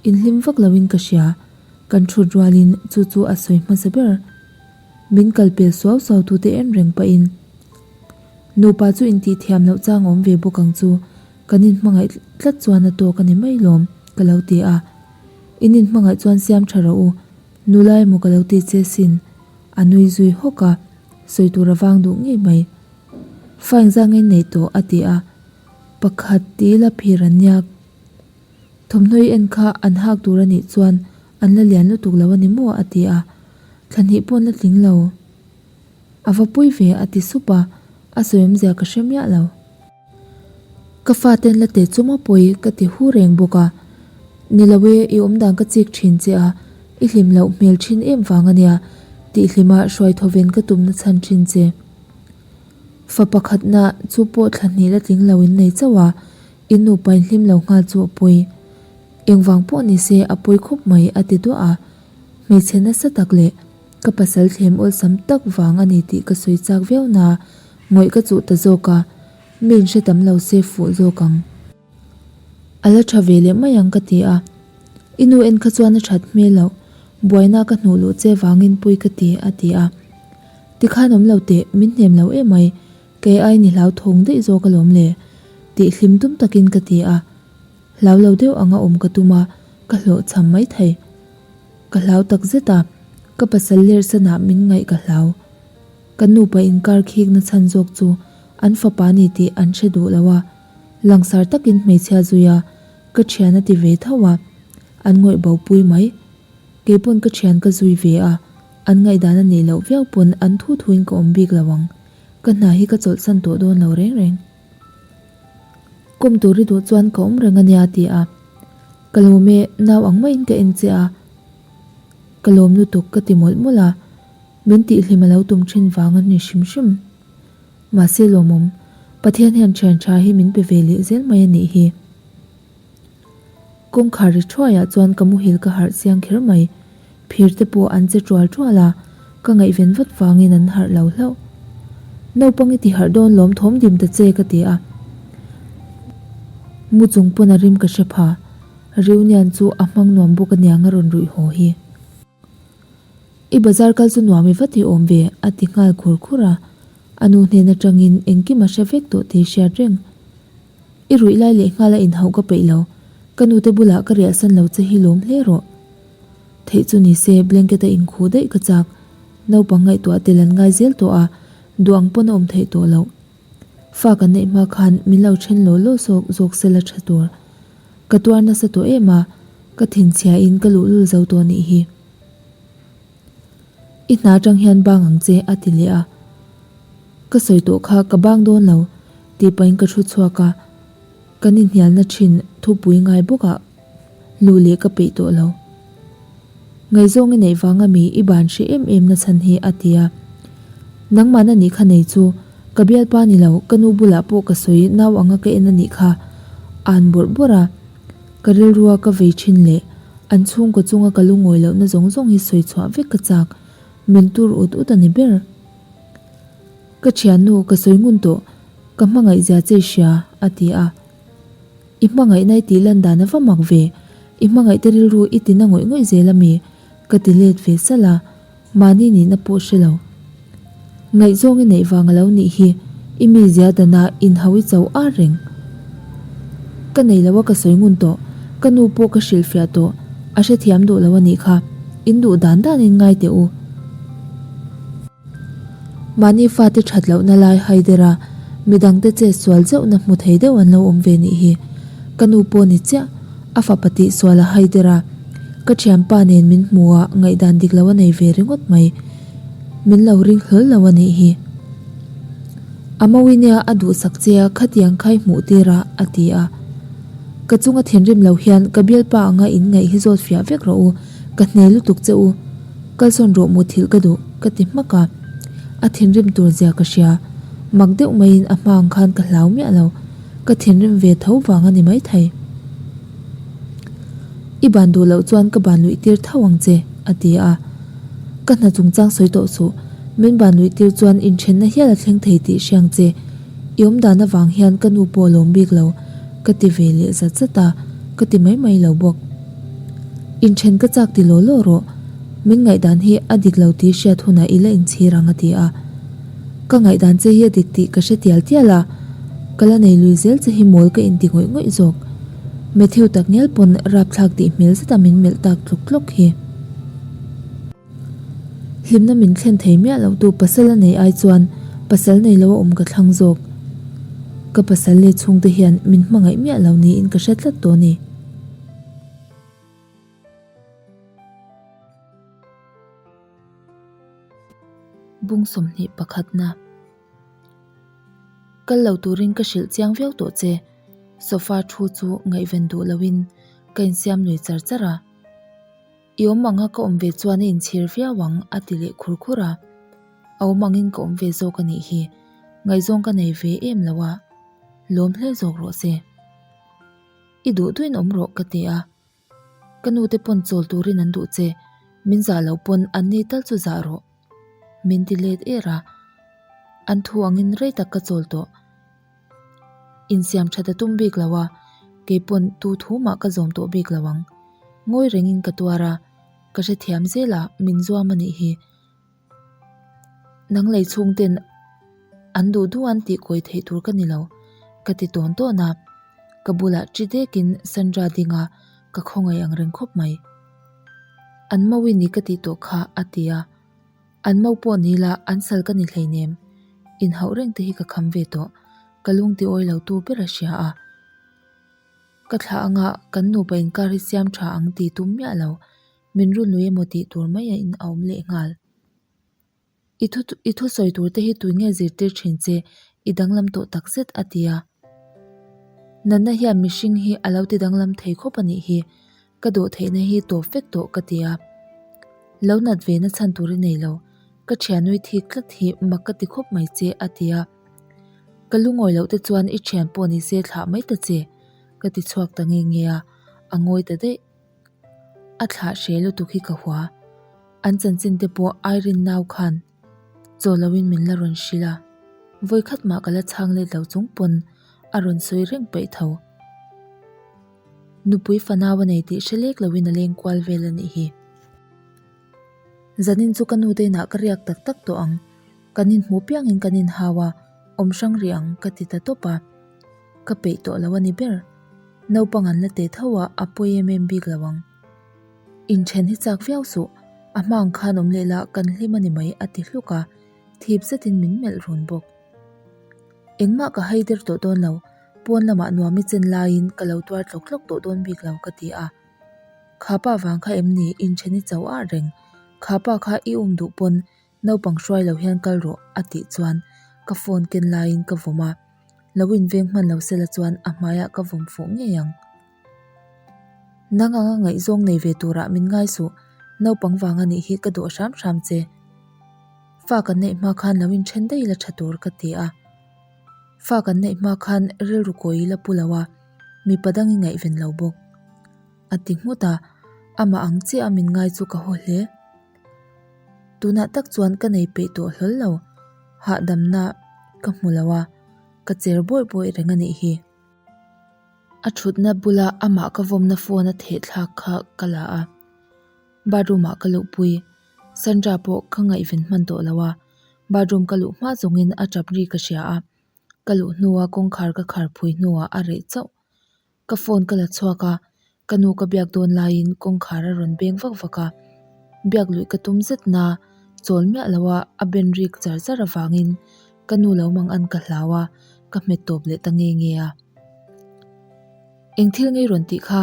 inhlim vak loin ka hria. Kan thut rualin chu chu a sawi hmasa ber. Min kal pel suau suau tute en reng pahin. Nupa chu intih thiam loh chang awm ve bawk ang chu, kan inhmangaih tlat chuan a tawk a ni mai lawm, ka lo ti a. In inhmangaih chuan siam tha rawh u, nula emaw ka lo ti che sin, a nui zui hawk a, sawi tur a vang duh ngei mai. Fa engzah nge nei tawh a ti a, pakhat ti ila phir an nia, thawmhnaw i en kha an hak tur a nih chuan an la lian lutuk lo a ni maw a ti a, thla hnih pawh an la tling lo. A va pui ve a ti sup a, a sawi awmzia ka hre miah lo. Ka faten la teh chu maw pawi ka ti hu reng bawk a, Ni lo e, i awmdan ka chik thin che a, i hlim loh hmel thin em vang a nia, tih hlima hruai thawven ka tumna chhan thin che. Fa pakhatna chu pawh thla hnih la tling lo in nei chauh a, in nupa in hlim lo nghal chu a pawi. Engvang pawh ni se a pawi khawp mai a ti duah a, hmeichhe nasa tak leh Ka pasal thlem awlsam tak vang a ni tih ka sawi chak viau na, ngawih ka chuh ta zawk a, mi in hre tam lo se fuh zawk ang. A la tha ve leh mai ang ka ti a, i nu en kha chuan a that hmel loh, buaina ka hnuh luh che vangin pui ka ti a ti a. Tikhan awm lo teh, min hnem lo emai, kei aiin i hlauthawng daih zawk alawm le, tih hlim tum takin ka ti a. Hlau lo deuh anga awm ka tum a, ka hlawhchham maithei. Ka hlau tak zet a, ka pasal lerhsanah min ngaih ka hlau. Ka nupa inkar khikna chhan zawk chu an fapa ni tih an hre duh lo a, langsar takin hmeichhia zui a, ka thian a ti ve tho a, an ngawih bo pui mai. Kei pawn ka thian ka zui ve a, an ngaihdan a nih loh viau pawn an thu thuin ka awm bik lo ang. Ka hna hi ka chawlhsan tawh dawn lo reng reng. Kawm tur i duh chuan ka awm reng a nia ti a. Ka lawm e, nau ang maiin ka en che a. Ka lawm lutuk ka ti mawlh mawlh a, min tihhlim a lo tum thin vang a ni hrim hrim. Mahse lawmawm, Pathian hian thian tha hi min pe ve leh zel mai a nih hi. Kawngkhar ri thuaiah chuan ka muhil ka harh chiang kher mai. Phir te pawh an che tual tual a, ka ngaihven vat vangin an harh lo hlauh. Naupang i ti harh dawn lawm thawm dim ta che ka ti a. Mu chung pawn a rim ka hre pha. Reunion chu a hmang nuam bawk aniang a rawn ruih haw hi. I bazar kal chu nuam i vat i awm ve a ti nghal khur khur a. A nu hnen atangin engkim a hre vek tawh tih hriat reng. I ruih lai leh nghal a inhauh ka peih lo. Ka nute bulah ka riahsan lo che hi lawm hle rawh. Theih chu ni se blanket a inkhuh daih ka chak. Naupang ngaihtuah tel an ngai zel tawh a, duh ang pawn a awm theih tawh loh. Fa kan neih hma khan min lo then law law zawk zawk se la tha tur. Ka tuar nasa tawh em a, ka thinchhia in ka luhlul zo tawh nih hi. I hna atang hian bang ang che a ti leh a. Ka sawi tawh kha ka bang dawn lo tih pahin ka thu chhuak a, kan inhnialna thin thupui ngai bawkah luh leh ka peih tawh lo. Ngaihzawng i neih vanga mi i ban hreh em em na chhan hi a ti a. Nangmahna nih kha nei chu ka bialpa ni lo, ka nu bulah pawh ka sawi nau anga ka en a nih kha an bawrh bawrh a. Ka rilrua ka vei thin leh an chhungkaw chunga ka lungawi lohna zawng zawng hi sawi chhuah vek ka chak, min tur ut ut a ni ber. Ka thiannu ka sawi ngun tawh, ka hmangaih zia che i hria, a ti a. I hmangaihna i tih lan dan a va mak ve, i hmangaihte rilru i tina ngawih ngawih zel a mi? ka ti let ve salh a, mahni nihna pawh hre lo. Ngaihzawng i neih vang a lo nih hi, i mizia dana inhau i cho ar reng. Ka nei lo a ka sawi ngun tawh, ka nu pawh ka hrilhfiah tawh, a hrethiam duh lo a nih kha, in duh dan danin ngai teh u. Mahni fate that lohna lai haidera midangte chet sual zeuhna hmu thei deuh an lo awm ve nih hi. Ka nu pawh ni chiah, a fapa tih sual a haidera. Ka thianpa nen min hmu a, ngaihdan dik lo a nei ve ringawt mai. Min lo ring hlawl lo a nih hi. A mawi nia a duhsak che a khatiang khai hmuh tir a, a ti a. Ka chunga thinrim lo hian ka bialpa anga in ngaih hi zawt fiah vek rawh u, ka hne lutuk che u. Kalsawn rawh muthilh ka duh, ka ti hmak a. A thinrim tur zia ka hria. Mak deuh maiin a hma ang khan ka hlau miah lo. Ka thinrim ve tho vang a ni maithei. I ban duh loh chuan ka ban luih tir tho ang che, a ti a. Ka hna chungchang sawi tawh suh. Min ban luih tir chuan inthenna hial a thleng thei tih hriang che. I awmdan avang hian ka nu pawh a lawm bik lo, ka ti ve leh zat zat a, ka ti mai mai lo bawk. Inthen ka chak ti law law rawh. Min ngaihdan hi a dik lo tih hriat hunah i la inchhir ang a ti a. Ka ngaihdan che hi a dik tih ka hre tial tial a, ka la nei lui zel che hi mawl ka inti ngawih ngawih zawk. Matthew tak ngial pawn rapthlak tih hmel zeta min melh tak tluk tluk hi. Hlimna min thlen thei miah loh tu pasal a nei ai chuan pasal nei lo a awm ka thlang zawk. Ka pasal leh chhungte hian min hmangaih miah lo niin ka hre tlat tawh a ni. Bung 21 pakhatna Kal lo turin ka hrilh chiang viau tawh che, sofa thu chu ngaihven duh loin ka insiam lui char char a. I awm anga ka awm ve chuan a inchhir viau ang a ti leh khur khur a. A awm angin ka awm ve zawk a nih hi, ngaihzawng ka nei ve em lo a, lawm hle zawk rawh se. I duh duhin awm rawh ka ti a. Ka nu te pawn chawl turin an duh che, min zah loh pawn an ni tal chu zah rawh. Min ti let er a, an thu angin rei tak ka chawl tawh. Insiam that a tum bik lo a, kei pawn tu thu mah ka zawm tawh bik lo ang. Ngawi rengin ka tuar a, ka hrethiam zel a, min zuam a nih hi. Nang lei chhung ten an duh duh an tih kawi theih tur ka ni lo, ka ti tawn tawn a. Ka bulah chi dekin Sandra ding a, ka khawngaih ang reng khawp mai. An mau i ni ka tih tawh kha, a ti a. An mau pawh ni la, an sal ka ni hleinem. Inhauh reng te hi ka kham ve tawh, ka lung ti awi lo tu ber a hria a. Ka thlah anga kan nupa inkar hi siam tha ang ti tum miah lo, min run lui emaw tih tur mai a in a awm leh nghal. I thu i thu sawi tur te hi tui nge zirtir thin che, i danglam tawh tak zet a ti a. Natna hian mihring hi a lo ti danglam thei khawp a nih hi, ka dawh theihna hi tawp vek tawh ka ti a. Lo nat ve na chhan tur i nei lo, ka thianui thik tlat hi mak ka ti khawp mai che a ti a. Ka lungawi loh te chuan i thian pawh ni se thlah mai ta che, ka ti chhuak ta nge nge a, a ngawi ta daih. A thlah hre lutuk hi ka hua. An chanchin te pawh Irene nau khan chaw loin min la rawn hrilh a, vawikhat mah ka la chhang let lo chung pawn a rawn sawi reng peih tho. Nupui fanau a nei tih hre lek loin a leng kual vel a nih hi. Zanin chu ka nu te inah ka riak tak tak tawh ang, kan inhmuh piangin kan inhau a, awm hrang rih ang ka ti ta tawp a. Ka peih tawh lo a ni ber. Naupang an la teh tho a, a pawi em em bik lo ang. Inthen hi chak viau suh, a hma ang khan awm leh la kan hlim a ni mai a ti hluk a, thip zetin min melh run bawk. Engmah ka hai der tawh dawn lo, pawn lamah nuam i chen laiin ka lo tuar tlawk tlawk tawh dawn bik lo ka ti a. Kha pa vang kha em ni inthen i cho ah reng, kha pa kha i um duh pawn naupang hruai lo hian kal rawh a tih chuan ka phone ken laiin ka vawm a, lo inveng hman lo sela chuan a hmaiah ka vawm fuh ngei ang. Nang anga ngaihzawng nei ve turah min ngai suh, naupang vang a nih hi ka dawh hram hram che. Fa kan neih hma khan lo inthen daih ila tha tur ka ti a. Fa kan neih hma khan rilru kawi ila pu lo a, mipa dang i ngaihven lo bawk. A ti nghut a, amah ang chiah a min ngai chu ka haw hle. Tunah tak chuan ka nei peih tawh hlawl lo, hahdamna ka hmu lo a, ka cher bawih bawih reng a nih hi. A thutna bula amah ka vawmna phone a theh thlak kha ka la a, bathroom ah ka luhpui. Sandra pawh ka ngaihven hman tawh lo a, bathroom ka luh hma zawngin a tap ri ka hria a, ka luh hnua kawngkhar ka khar phui hnuah a reh chauh. Ka phone ka la chhuak a, ka nu ka biak dawn laiin kawngkhar a rawn beng vak vak a, biak luih ka tum zet na chawl miah lo a a ben rik char char avangin ka nu lo mang an ka hlau a, ka hmet tawp leh ta nge nge a. Eng thil ngei rawn tih kha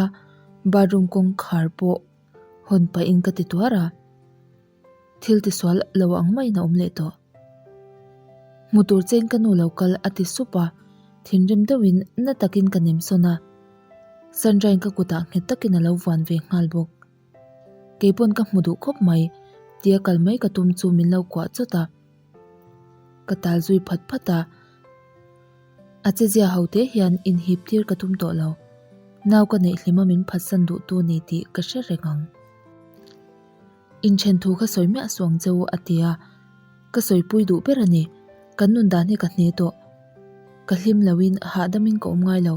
bathroom kawngkhar pawh hawn pahin ka ti tuar a, thil tisual lo ang maiin a awm leh tawh. Hmu tur chein ka nu lo kal a ti sup a, thinrim deuhin na takin ka nem sawn a. Sandrain ka kutah nghet takin a lo vuan ve nghal bawk. Keipawn ka hmu duh khawp mai, tia kal mai ka tum chu min lo kuah chawt a. Ka tal zui phat phat a, a chezia ho te hian inhip tir ka tum tawh lo. Nau ka neih hlima min phatsan duhtu ni tih ka hre reng ang. Inthen thu kha sawi miah suh ang che u a ti a, ka sawipui duh ber a ni, kan nun dan hi ka hne tawh. Ka hlim loin hahdamin ka awm ngai lo,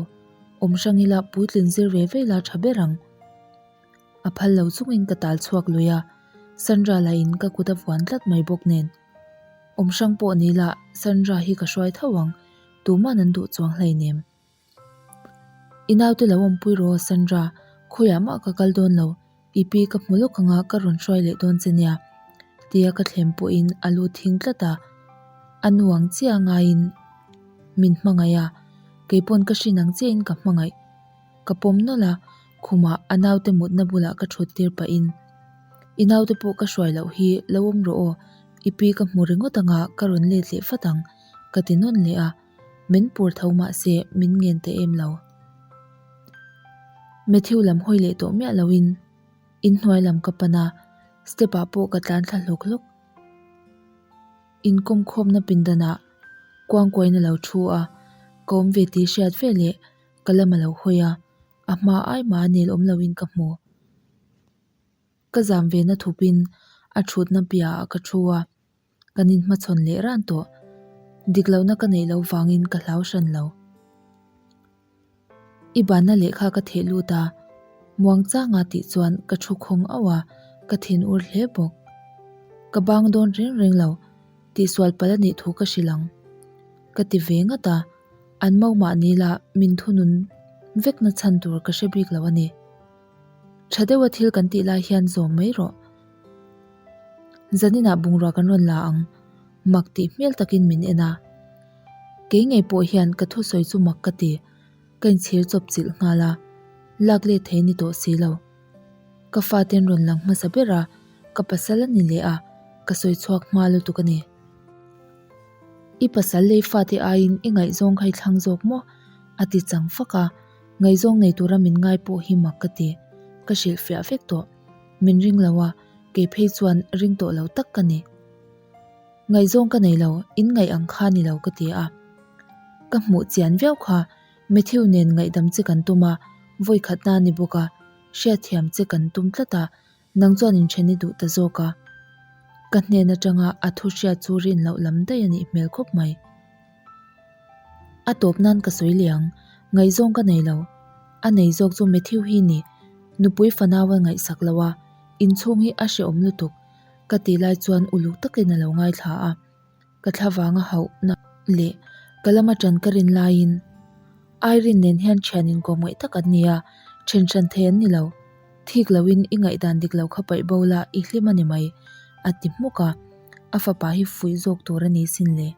awm hrang ila puitlin zir ve ve ila tha ber ang. A phal lo chungin ka tal chhuak lui a, Sandra lahin ka kut a vuan tlat mai bawk nen. Awm hrang pawh ni la Sandra hi ka hruai tho ang, tuman an duh chuang hleinem. I naute lo awmpui rawh Sandra, khawiah mah ka kal dawn lo, i pi ka hmu lawk anga ka rawn hruai leh dawn che nia, tia ka thlem pawhin a lu thing tlat a, a nu ang chiah ngaiin min hmangaih a, keipawn ka hrin ang chiahin ka hmangaih. Ka pawm nawlh a, khumah a naute mutna bulah ka thut tir pahin, I naute pawh ka hruai loh hi lo awm rawh aw, i pi ka hmu ringawt anga ka rawn let leh vat ang, ka ti nawn leh a. Min pur tho mah se min ngen ta em lo. Matthew lam hawi leh tawh miah loin inhnuai lam ka pan a, step ah pawh ka tlan thla hlawk hlawk. Inkawmkhawmna pindanah kuangkuain a lo thu a, ka awm ve tih hriat ve leh ka lam a lo hawi a, a hma ai mah a nel awm loin ka hmu. Ka zam ve na thupin a thutna piahah ka thu a. Kan inhmachhawn leh ran tawh. Dik lohna ka neih loh vangin ka hlau hran lo. I banna lehkha ka theh lut a, muang changa tih chuan ka thu khawng auh a, ka thin ur hle bawk. Ka bang dawn reng reng lo, tihsual palh a nih thu ka hrilh ang. Ka ti ve ngat a, an mo mahni lah min thunun vekna chhan tur ka hre bik lo a ni. Tha deuha thil kan tih lai hian zawm mai rawh. Zaninah bungrua kan rawn la ang, mak tih hmel takin min en a. Kei ngei pawh hian ka thusawi chu mak ka ti, ka inchhir chawp chilh nghal a, lak let thei ni tawh si lo. Ka faten rawn lang hmasa ber a, ka pasal a ni leh a, ka sawi chhuak hma lutuk a ni. I pasal lei fate aiin i ngaihzawng kha i thlang zawk maw? a ti chang fak a, ngaihzawng nei tura min ngai pawh hi mak ka ti, ka hrilhfiah vek tawh. Min ring lo a, kei phei chuan ring tawh lo tak ka ni. Ngaihzawng ka nei lo, in ngaih ang kha ni lo ka ti a. Ka hmuh chian viau kha, Matthew nen ngaihdam che kan tum a, vawi khatna a ni bawk a, hriatthiam che kan tum tlat a, nang chuan inthen i duh ta zawk a. Ka hnen atanga a thu hriat chu rin loh lam daih a nih hmel khawp mai. A tawp nan ka sawi leh ang, ngaihzawng ka nei lo. A nei zawk chu Matthew hi ni, nupui fanau a ngaihsak lo a, inchhung hi a hrehawm lutuk, ka tih lai chuan uluk takin a lo ngaithla a. Ka thla vanga hauhna leh ka lama ṭan ka rin laiin Irene nen hian ṭhian inkawm ngaih tak an ni a, ṭhen hran thei an ni lo. Thik loin i ngaihdan dik lo kha paih bo la i hlim a ni mai, a ti hmuk a, a fapa hi fuih zawk tur a ni sin le.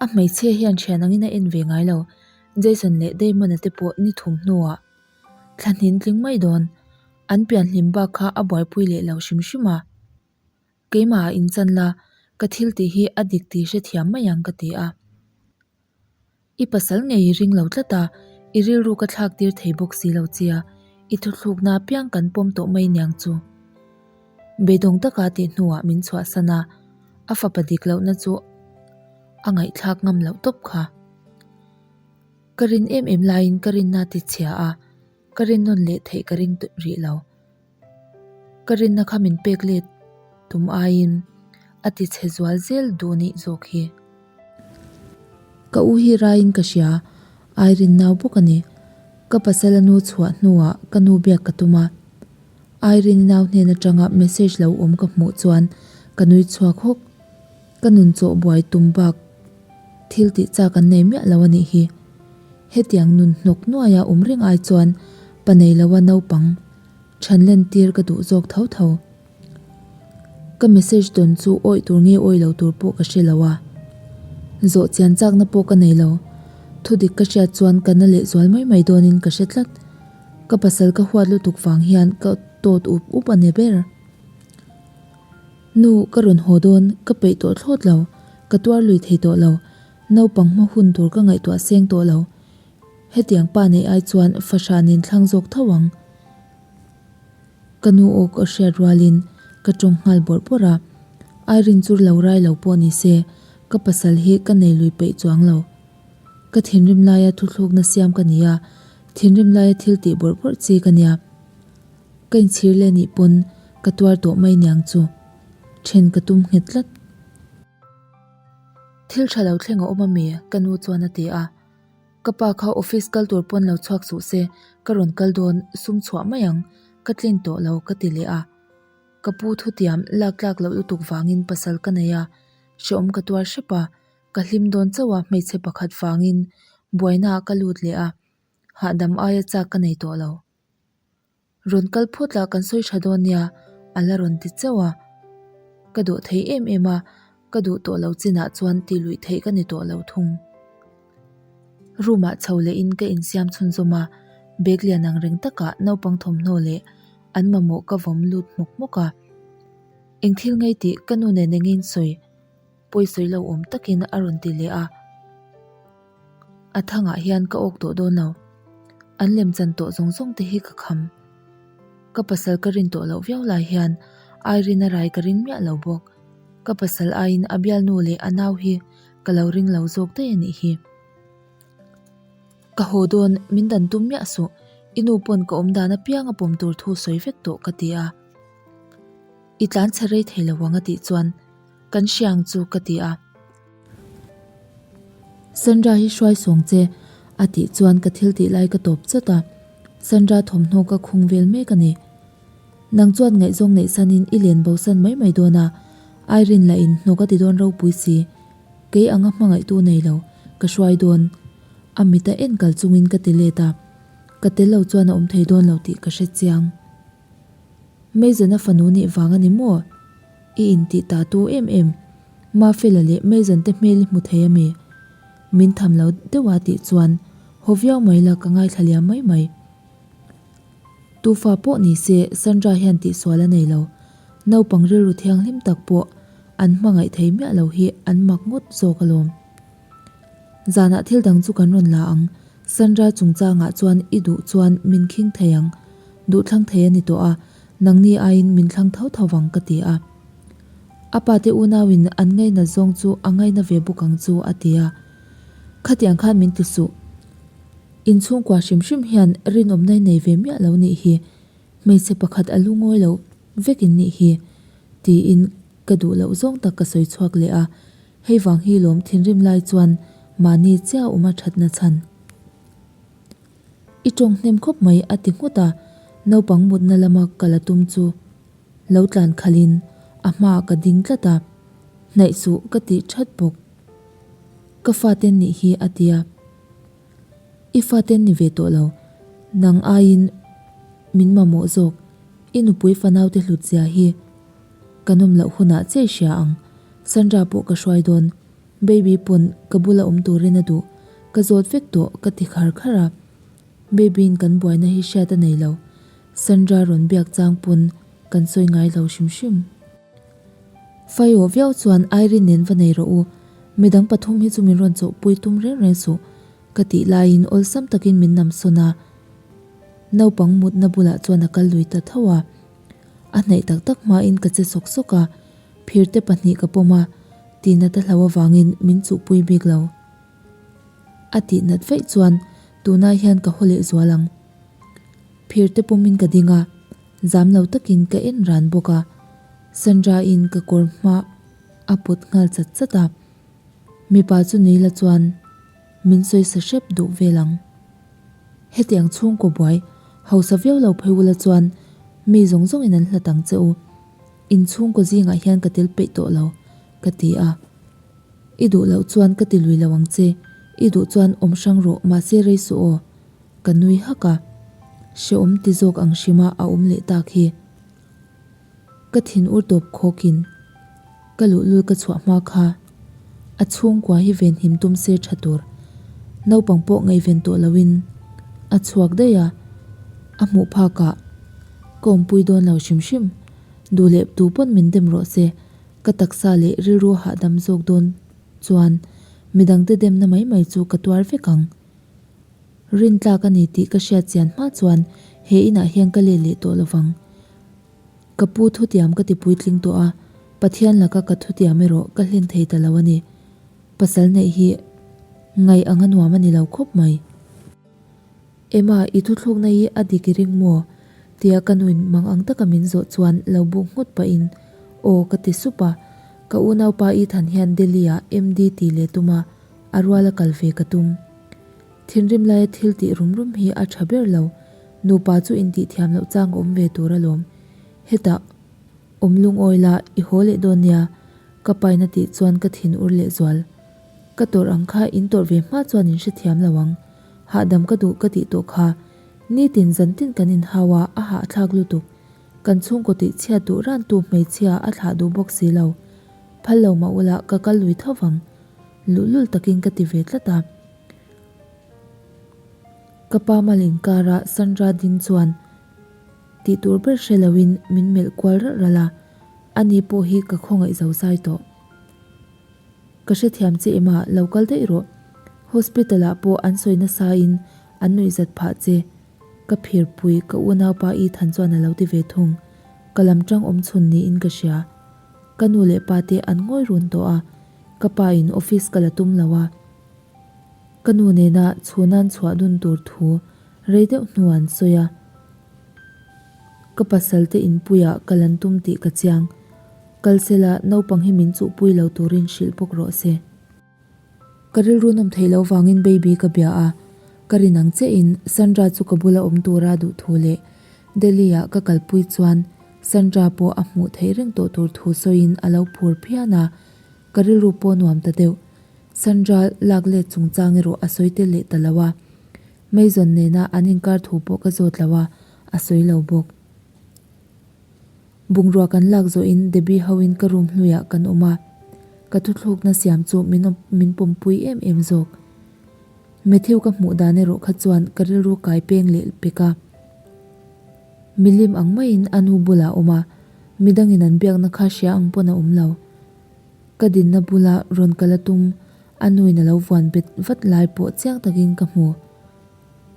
A hmeichhia hian thian angin a en ve ngai lo, Jason leh Damon-a te pawh ni thum hnuah thla hnin tling mai dawn, an pianhlim bak kha a buaipui leh lo hrim hrim a. Keimah ah inchan la, ka thil tih hi a dik tih hrethiam mai ang ka ti a. I pasal ngei i ring lo tlat a, i rilru ka thlak tir thei bawk si lo chia, i thuthlukna apiang kan pawm tawh mai niang chu. Beidawng taka tih hnuah min chhuahsan a, a fapa dik lohna chu a ngaihthlak ngam loh tawp kha. Ka rin em em laiin ka rinna ti chhia a, ka rinnawn leh theih ka ring rih lo. Ka rinna kha min pek let tum aiin a ti chhe zual zel duh nih zawk hi. Ka u hi raiin ka hria, Irene nau bawk a ni. Ka pasal a nu chhuah hnuah ka nu biak ka tum a. Irene nau hnen atanga message lo awm ka hmuh chuan ka nui chhuak hawk. Ka nun chawh buai tum bak thil tih chak an nei miah lo a nih hi. Hetiang nun hnawk nuaia awm reng ai chuan pa nei loa naupang chhan len tir ka duh zawk tho tho. Ka message dawn chu awih tur nge awih lo tur pawh ka hre lo a. Zawh chian chakna pawh ka nei lo. Thudik ka hriat chuan ka na leh zual mai mai dawnin ka hre tlat. Ka pasal ka huat lutuk vang hian ka tawt up up a ni ber. Nu, ka rawn haw dawn, ka peih tawh thlawt lo. Ka tuar lui thei tawh lo. Naupang hma hun tur ka ngaihtuah seng tawh lo. Hetiang pa neih ai chuan fahra nen thlang zawk tho ang. Ka nu aw ka hriat rualin ka tawng nghal bawrh bawrh a. Irene chu lo rai lo pawh ni se, ka pasal hi ka nei lui peih chuang lo. Ka thinrim laia thuthlukna siam ka ni a, thinrim laia thil tih bawrh bawrh chi ka nia. Ka inchhir leh nih pawn ka tuar tawh mai niang chu. Then ka tum nghet tlat. Thil tha lo thleng a awm ami? Ka nu chuan a ti a. Ka pa kha office kal tur pawn lo chhuak suh se, ka rawn kal dawn, sum chhuah mai ang, ka tlin tawh lo ka ti leh a. Ka pu thutiam lak tlak loh lutuk vangin pasal ka nei a, hrehawm ka tuar hrep a, ka hlim dawn chauh a hmeichhe pakhat vangin buaina ah ka lut leh a, hahdam aia chak ka nei tawh lo. Rawn kal phawt lah kan sawi tha dawn nia, a la rawn ti chauh a. Ka dawh thei em em a, ka duh tawh lo chinah chuan tih luih theih ka ni tawh lo thung. Room ah chho leh in ka insiam chhunzawm a, bag lian ang reng takah naupang thawmhnaw leh an mamawh ka vawm lut hmawk hmawk a. Eng thil ngei tih ka nu nen engin sawi? Pawi sawi lo awm takin a rawn ti leh a. A thangah hian ka awk tawh dawn lo. An lem chan tawh zawng zawng te hi ka kham. Ka pasal ka rin tawh loh viau lai hian Irene a rai ka ring miah lo bawk. Ka pasal aiin a bialnu leh a nau hi ka lo ring lo zawk daih a nih hi. Ka haw dawn, min dan tum miah suh. I nu pawn ka awm dan apiang a pawm tur thu sawi vek tawh ka ti a. I tlan chhe rei thei lo ang a tih chuan Kan hriang chu ka ti a. Sandra hi hruai sawng che a tih chuan ka thil tih lai ka tawp chawt a. Sandra thawmhnaw ka khung vel mek a ni. Nang chuan ngaihzawng neih sanin i len bo san mai mai dawn a, Irene lah in hnawk a ti dawn ropui si. Kei anga hmangaihtu nei lo, ka hruai dawn. A mit a en kal chungin ka ti let a. Ka tel lo chuan a awm thei dawn lo tih ka hre chiang. Mason-a fanu nih vang a ni maw? I intih ta tu em em? Mafela leh Mason te hmel i hmu thei a mi? Min tham lo deuh a tih chuan haw viau mai la ka ngaithla liam mai mai. Tufa pawh ni se Sandra hian tihsual a nei lo. Naupang rilru thianghlim tak pawh an hmangaih thei miah lo hi an mak ngawt zawk alawm. Zanah thil dang chu kan rawn la ang. Sandra chungchangah chuan i duh chuan min khing thei ang. Duh thlang thei a ni tawh a, nangni aiin min thlang tho tho vang ka ti a. A pate unauin an ngaina zawng chu a ngaina ve bawk ang chu a ti a. Khatiang khan min ti suh. Inchhungkua hrim hrim hian rinawmna i nei ve miah lo nih hi. Hmeichhe pakhat a lungawi lo vek in nih hi. Tiin ka duh loh zawng tak ka sawi chhuak leh a. Hei vang hi lawm thinrim lai chuan mahni chiah awm a thatna chhan. I tawng hnem khawp mai a ti nghut a, naupang mutna lama kal a tum chu lo tlan khalhin a hmaah ka ding tlat a, hnaih suh ka tih that bawk. Ka faten nih hi a ti a. I faten ni ve tawh lo, nang aiin. min mamawh zawk, i nupui fanaute hlut zia hi kan awm loh hunah che i hria ang. Sandra pawh ka hruai dawn, Baby pawn ka bula awm turin a duh, ka zawt vek tawh ka ti khar khar a. Baby-in kan buaina hi hriat a nei lo, Sandra rawn biak chang pawn kan sawi ngai lo hrim hrim. Faiawh viau chuan Irene nen va nei rawh u, midang pathum hi chu min rawn chawhpui tum reng reng suh ka tih laiin awlsam takin min nam sawn a, naupang mutna bulah chuan a kal lui ta tho a. A hnaih tak tak hmain ka che sawk sawk a, phirte pahnih ka pawm a, tihnat a hlau avangin min chuhpui bik lo. A tihnat vaih chuan tunah hian ka haw leh zual ang. Phirte pawmin ka ding a, zam lo takin ka en ran bawk a, Sandra-in ka kawr hma a pawt nghal chat chat a, mipa chu nui la chuan min sawi sa hrep duh vel ang. Hetiang chhungkaw buai hausa viau lo phei ula chuan mi zawng zawngin an hlat ang che u. In chhungkaw zingah hian ka tel peih tawh lo, ka ti a. I duh loh chuan ka ti lui lo ang che, i duh chuan awm hrang rawh mahse rei suh aw. Ka nui hak a, hrehawm ti zawk ang hrima a awm leh tak hi. Ka thin ur tawp khawkin ka luhlul ka chhuah hma kha a chhungkua hi venhim tum se tha tur. Naupang pawh ngaihven tawh loin a chhuak daih a, a hmuh phakah ka awmpui dawn lo hrim hrim. Duh leh tu pawn min dem rawh se, ka taksa leh rilru hahdam zawk dawn chuan midangte demna mai mai chu ka tuar vek ang. Rintlak a ni tih ka hriat chian hma chuan he inah hian ka let leh tawh lovang. Ka pu thutiam ka ti puitling tawh a, Pathian laka ka thutiam erawh ka hlen thei ta lo a ni. Pasal neih hi ngaih anga nuam a ni lo khawp mai. Emma, i thuthlukna hi a dik i ring maw? tia ka nuin mang ang taka min zawh chuan lo buk nghut pahin aw ka ti sup a. Ka unaupa Ethan hian Delhi-ah MD ti leh tum a, a ruala kal ve ka tum. Thinrim laia thil tih rum rum hi a tha ber lo. Nupa chu intih thiam loh chang a awm ve tur alawm. Hetah awm lungawi la i haw leh dawn nia, ka paina tih chuan ka thin ur leh zual. Ka tawrh ang kha in tawrh ve hma chuan in hrethiam lo ang. Hahdam ka duh ka tih tawh kha. Nitin zantin kan inhau a, a hahthlak lutuk. Kan chhungkaw tih chhiat duh rantu hmeichhia a thlah duh bawk si lo. Phal lo mah ula ka kal lui tho vang. Luhlul takin ka ti ve tlat a. Ka pa mal inkara Sandra ding chuan tih tur ber hre loin min melh kual ralh ralh a, ani pawh hi ka khawngaih zo zai tawh. Ka hrethiam che em a, lo kal daih rawh. Hospital ah pawh an sawi nasa in an nuihzat phah che. Ka phirpui ka unaupa Ethan chuan a lo ti ve thung. Ka lam tang awm chhun niin ka hria. Ka nu leh pa te an ngawi run tawh a, ka pa in office ka la tum lo a. Ka nu nena chhunan chhuah dun tur thu rei deuh hnu an sawi a. Ka pasal te inpuiah ka lan tum tih ka chiang. Kal sela naupang hi min chuhpui lo turin hrilh bawk rawh se. Ka rilru nawm theih loh vangin Baby ka bia a, ka rin ang chiahin Sandra chu ka bula awm tura duh thu leh Delhi-ah ka kalpui chuan Sandra pawh a hmuh theih reng tawh tur thu sawiin a lo phur phian a, ka rilru pawh nuam ta deuh. Sandra lak let chungchang erawh a sawi tel leh ta lo a, Mason nena an inkar thu pawh ka zawt lo a, a sawi lo bawk. Bungrua kan lak zawhin Debbie hoin ka room hnuiah kan awm a, ka thuthlukna siam chu min min pawmpui em em zawk. Matthew ka hmuh dan erawh kha chuan ka rilru kai peng leh pek a. Milim ang maiin a nu bulah a awm a, midangin an biakna kha hria ang pawn a awm lo. Ka dinna bula rawn kal a tum, a nuin a lo vuan bet vat lai pawh chiang takin ka hmu.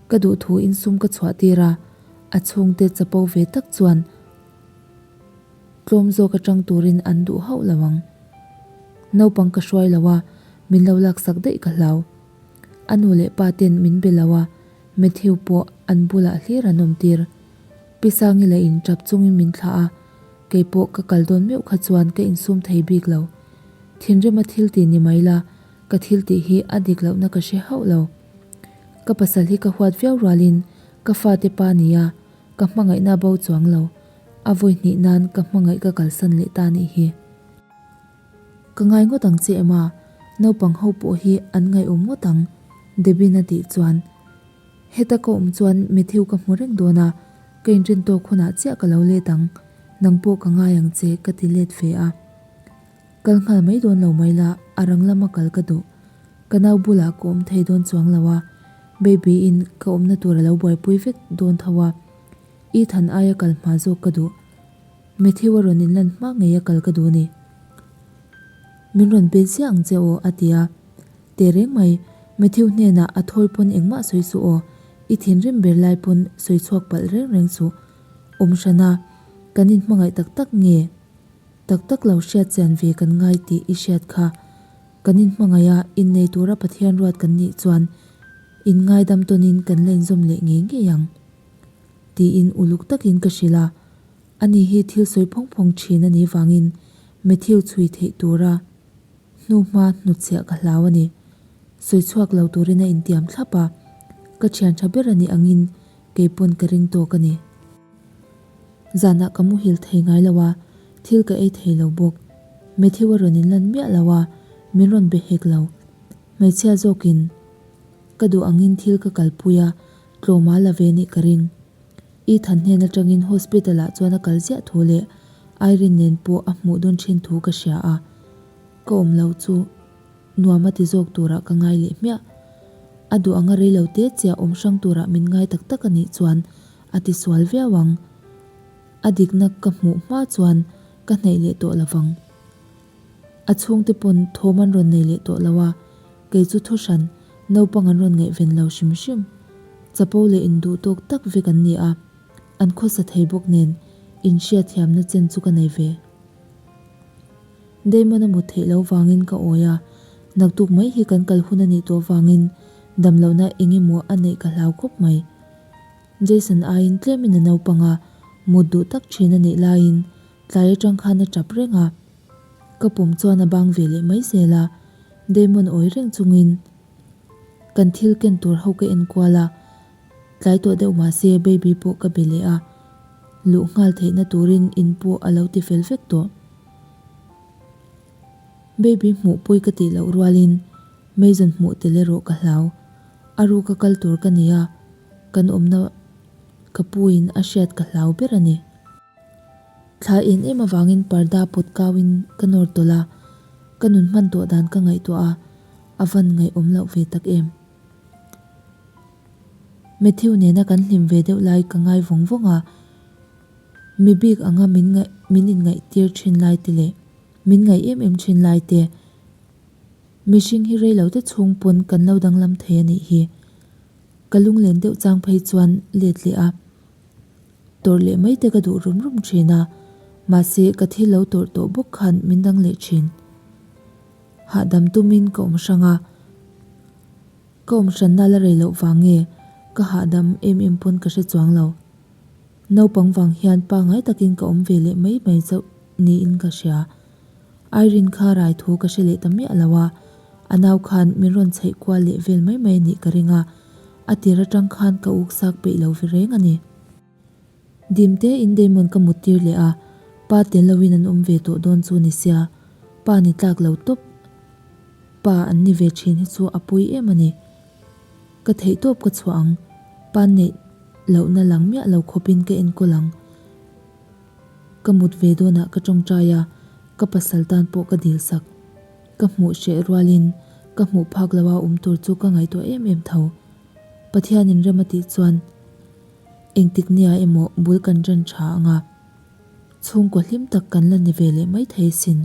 Ka duhthu insum ka chhuah tir a, a chhungte chapo ve tak chuan tlawm zawk atang turin an duh hauh lo ang. Naupang ka hruai lo a, min lo laksak daih ka hlau. A nu leh pa ten min be lo a, Matthew pawh an bulah hlir an awm tir. Pi Sangi leh in tap chungin min thlah a, keipawh ka kal dawn meuh kha chuan ka insum thei bik lo. Thinrima thil tih ni mai la, ka thil tih hi a dik lohna ka hre hauh lo. Ka pasal hi ka huat viau rualin ka fate pa nia ka hmangaihna bo chuang lo, a vawi hnih nan ka hmangaih ka kalsan leh ta nih hi. Ka ngai ngawt ang che Emma, naupang ho pawh hi an ngaihawm ngawt ang, Debin a tih chuan. Heta ka awm chuan Matthew ka hmu reng dawn a. Ka inrin tawk hunah chiah ka lo let ang, nang pawh ka ngai ang che ka ti let ve a. Kal nghal mai dawn lo mai la, a rang lama kal ka duh. Ka nau bulah ka awm thei dawn chuang lo a, Baby in ka awmna tur a lo buaipui vek dawn tho a, Ethan aia kal hma zawk ka duh. Matthew a rawn inlan hma ngei a kal ka duh a ni. Min rawn be ziah ang che aw a ti a. Teh reng mai, Matthew hnenah a thawi pawn engmah sawi suh aw, i thinrim ber lai pawn sawi chhuak palh reng reng suh. Awm hran a, kan inhmangaih tak tak nge? Tak tak lo hriat chian ve kan ngai tih i hriat kha. Kan inhmangaih a, innei tura Pathian ruat kan nih chuan inngaidam tawnin kan la inzawm leh ngei ngei ang. Tiin uluk takin ka hrilh a, ani hi thil sawi phawng phawng thin a nih vangin Matthew chhui theih tura hnuhma hnutchhiah ka hlau a ni. Sawi chhuak lo turin a intiam thlap a, ka thian tha ber a nih angin kei pawn ka ring tawk a ni. Zanah ka muhil thei ngai lo a, thil ka ei thei lo bawk. Matthew a rawn inlan miah lo a, min rawn be hek lo. Hmeichhia zawkin ka duh angin thil ka kalpui a, tlawm a la ve nih ka ring. Ethan hnen atangin hospital ah chuan a kal ziah thu leh Irene nen pawh a hmuh dawn thin thu ka hria a, ka awm lo chu nuam a ti zawk turah ka ngai leh hmiah. A duh anga rei lo te chiah awm hrang turah min ngai tak tak a nih chuan a ti sual viau ang. A dikna ka hmuh hma chuan ka hnaih leh tawh lovang. A chhungte pawn thawm an rawn nei leh tawh lo a, kei chu thu hran naupang an rawn ngaihven lo hrim hrim. Chapo leh induh tawk tak vek an ni a, an khawsa thei bawk nen inhriatthiamna chen chu ka nei ve. Damon a mut theih loh vangin ka awi a, naktuk mai hi kan kal hun a nih tawh vangin damlohna eng emaw a neih ka hlau khawp mai. Jason aiin tlemin a naupang a, mut duh tak thin a nih laiin tlai atang khan a tap reng a. Ka pawm chuan a bang ve leh mai zel a, Damon awi reng chungin kan thil ken tur ho ka en kual a, tlai tawh deuh mah se baby pawh ka be leh a, luh nghal theihna turin in pawh a lo ti fel vek tawh. Baby hmuh pawi ka tih loh rualin Mason hmuh tel erawh ka hlau. A ruka kal tur ka ni a, kan awmna ka puin a hriat ka hlau ber a ni. Thla en em avangin parda pawt kauin ka nawr tawlh a, ka nun hman tawh dan ka ngaihtuah a, a van ngaihawm loh ve tak em. Matthew nena kan hlim ve deuh lai ka ngai vawng vawng a, mi bik anga min ngaih min inngaihtir thin lai te leh min ngaih em em thin lai te, mihring hi rei lo te chhung pawn kan lo danglam thei a nih hi. Ka lunglen deuh chang phei chuan let leh a. Tawrh leh mai te ka duh rum rum thin a, mahse ka thil lo tawrh tawh bawk khan min dang leh thin. Hahdam tumin ka awm hrang a, ka awm hranna la rei loh vang nge ka hahdam em em pawn ka hre chuang lo. Naupang vang hian pangai takin ka awm ve leh mai mai chauh niin ka hria. Irene kha rai thu ka hre leh ta miah lo a, a nau khan min rawn chheih kual leh vel mai mai a nih ka ring a, a tir atang khan ka uk sak peih lo ve reng a ni. Dim te in Damon ka mut tir leh a, pa tel lo in an awm ve tawh dawn chu ni sia, pa ni tlak lo tawp pa an ni ve thin hi chu a pawi em a ni. Ka theih tawp ka chhuah ang, pa neih lohna lang miah lo khawp in ka enkawl ang. Ka mut ve dawnah ka tawngtai a, ka pasal tan pawh ka dil sak. Ka hmuh hreh rualin ka hmuh phak lo a awm tur chu ka ngaihtuah em em tho. Pathianin rem a tih chuan engtik nia emaw bul kan ran tha ang a, chhungkaw hlim tak kan la ni ve leh mai thei sin.